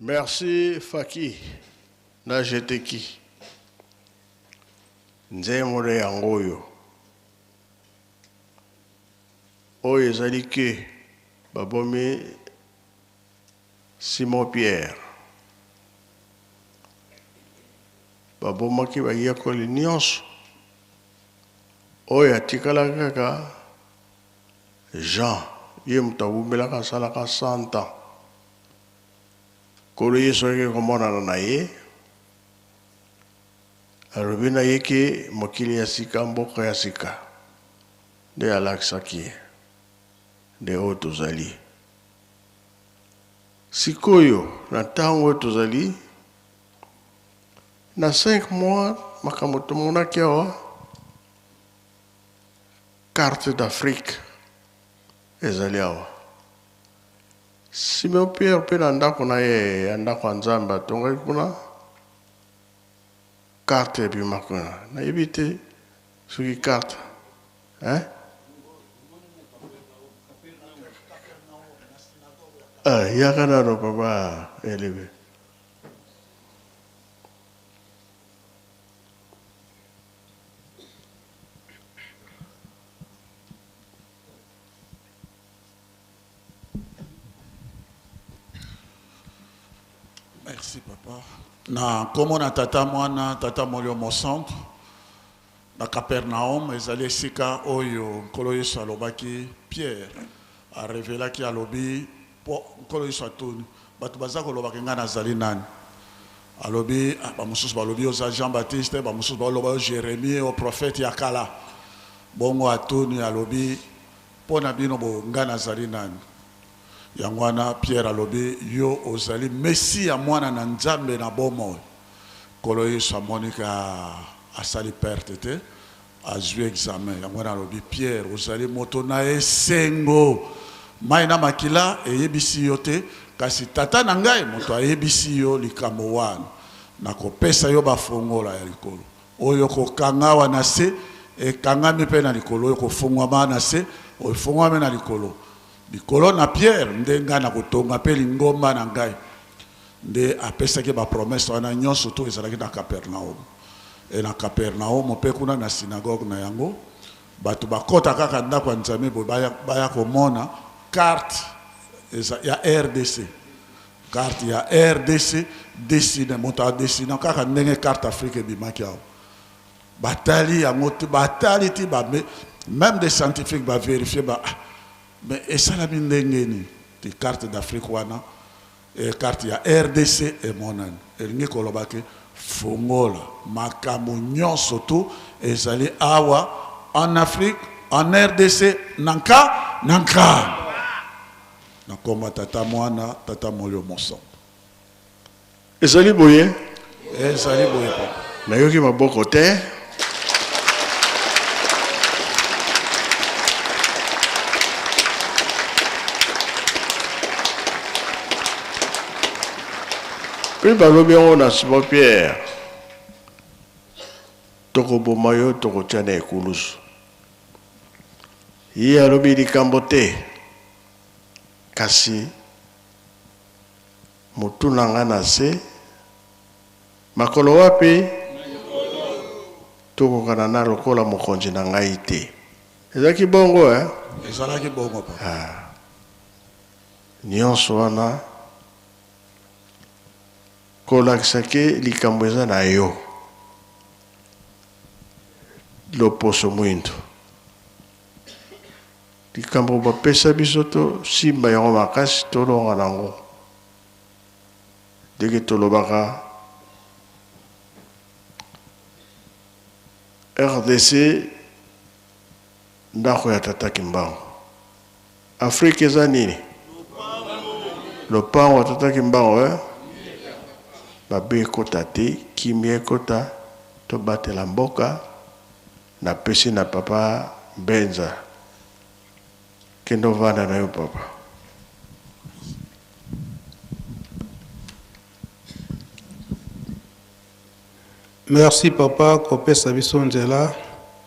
Merci Faki na Jeteki. Nzembo nde yango oyo. Oyo ezali ke babomi Simon Pierre. Babomaki bayekoli nyonso. Oyo atikalaki kaka Jean, ye moto awumelaka asalaka 100 ans. Nkolo Yesu ayaki komonana na ye, alobi na ye ke mokili ya sika, mboka ya sika nde alakisaki ye, nde oyo tozali sikoyo. Na ntango oyo tozali na 5 mois, makambo tomonaki awa, carte d'Afrique ezali awa. Simon Pierre mpe na ndako na ye ya ndako ya Nzambe atongaki kuna, carte ebima kuna. Nayebi te soki carte hein? Ah, yaka nano papa elebe. Merci papa. Na nkombo na tata mwana tata molio mosantu na Capernaum ezali esika oyo Nkolo Yesu alobaki Pierre arevelaki alobi po Nkolo Yesu atuni bato baza kolobaka ngai nazali nani alobi ah, bamosusu balobi oza Jean Baptiste bamosusu baloba yo Jérémie o prophète ya kala bongo atuni alobi mpo na bino bo ngai nazali nani yango wana Pierre alobi yo ozali Mesia mwana na Nzambe na bomoi Nkolo Yesu amoni ka asali perte te azwi examen yango wana alobi Pierre ozali moto na esengo mai na makila eyebisi yo te kasi tata na ngai moto ayebisi yo likambo wana nakopesa yo bafongola ya likolo oyo kokanga awa na se ekangami mpe na likolo oyo kofungwama na se efungwami na likolo likolo na Pierre nde ngai nakotonga mpe lingomba na ngai nde apesaki ba promesse wana nyonso to ezalaki na Capernaum e na Capernaum mpe kuna na synagogue na yango bato bakota kaka ndako ya Nzambe boye baya, baya komona carte eza, ya RDC carte ya RDC dessine moto adessina kaka ndenge carte Afrique ebimaki awa batali yango te batali ti ba même des scientifiques ba vérifier ba ah, mais esalami ndenge nini ti carte d'Afrique wana e carte ya RDC emonani elingi koloba ke fongola makambo nyonso tu ezali awa en Afrique en RDC na nka na nka na komba tata mwana tata molio mosantu Ezali boye? Ezali boye papa. Nayoki maboko te. Mpe balobi yango na Simon Pierre, tokoboma yo, tokotia na ekulusu. Ye alobi likambo te, kasi Mutu na nga na se, makolo wapi? Tokokana na lokola mokonzi na ngai te. Ezalaki bongo eh? Ezalaki bongo papa. Ah. Nionso wana kolakisa ke likambo eza na yo. Loposo mwindu. Likambo bapesa biso to simba yango makasi tolonga nango ndenge tolobaka rdc ndako ya tata kimbangu Afrique eza nini lopango ya tata kimbangu eh? Mabe ekota te kimia ekota tobatela mboka Napesi na papa Mbenza. Kende ovanda na yo papa. Merci papa kopesa biso nzela.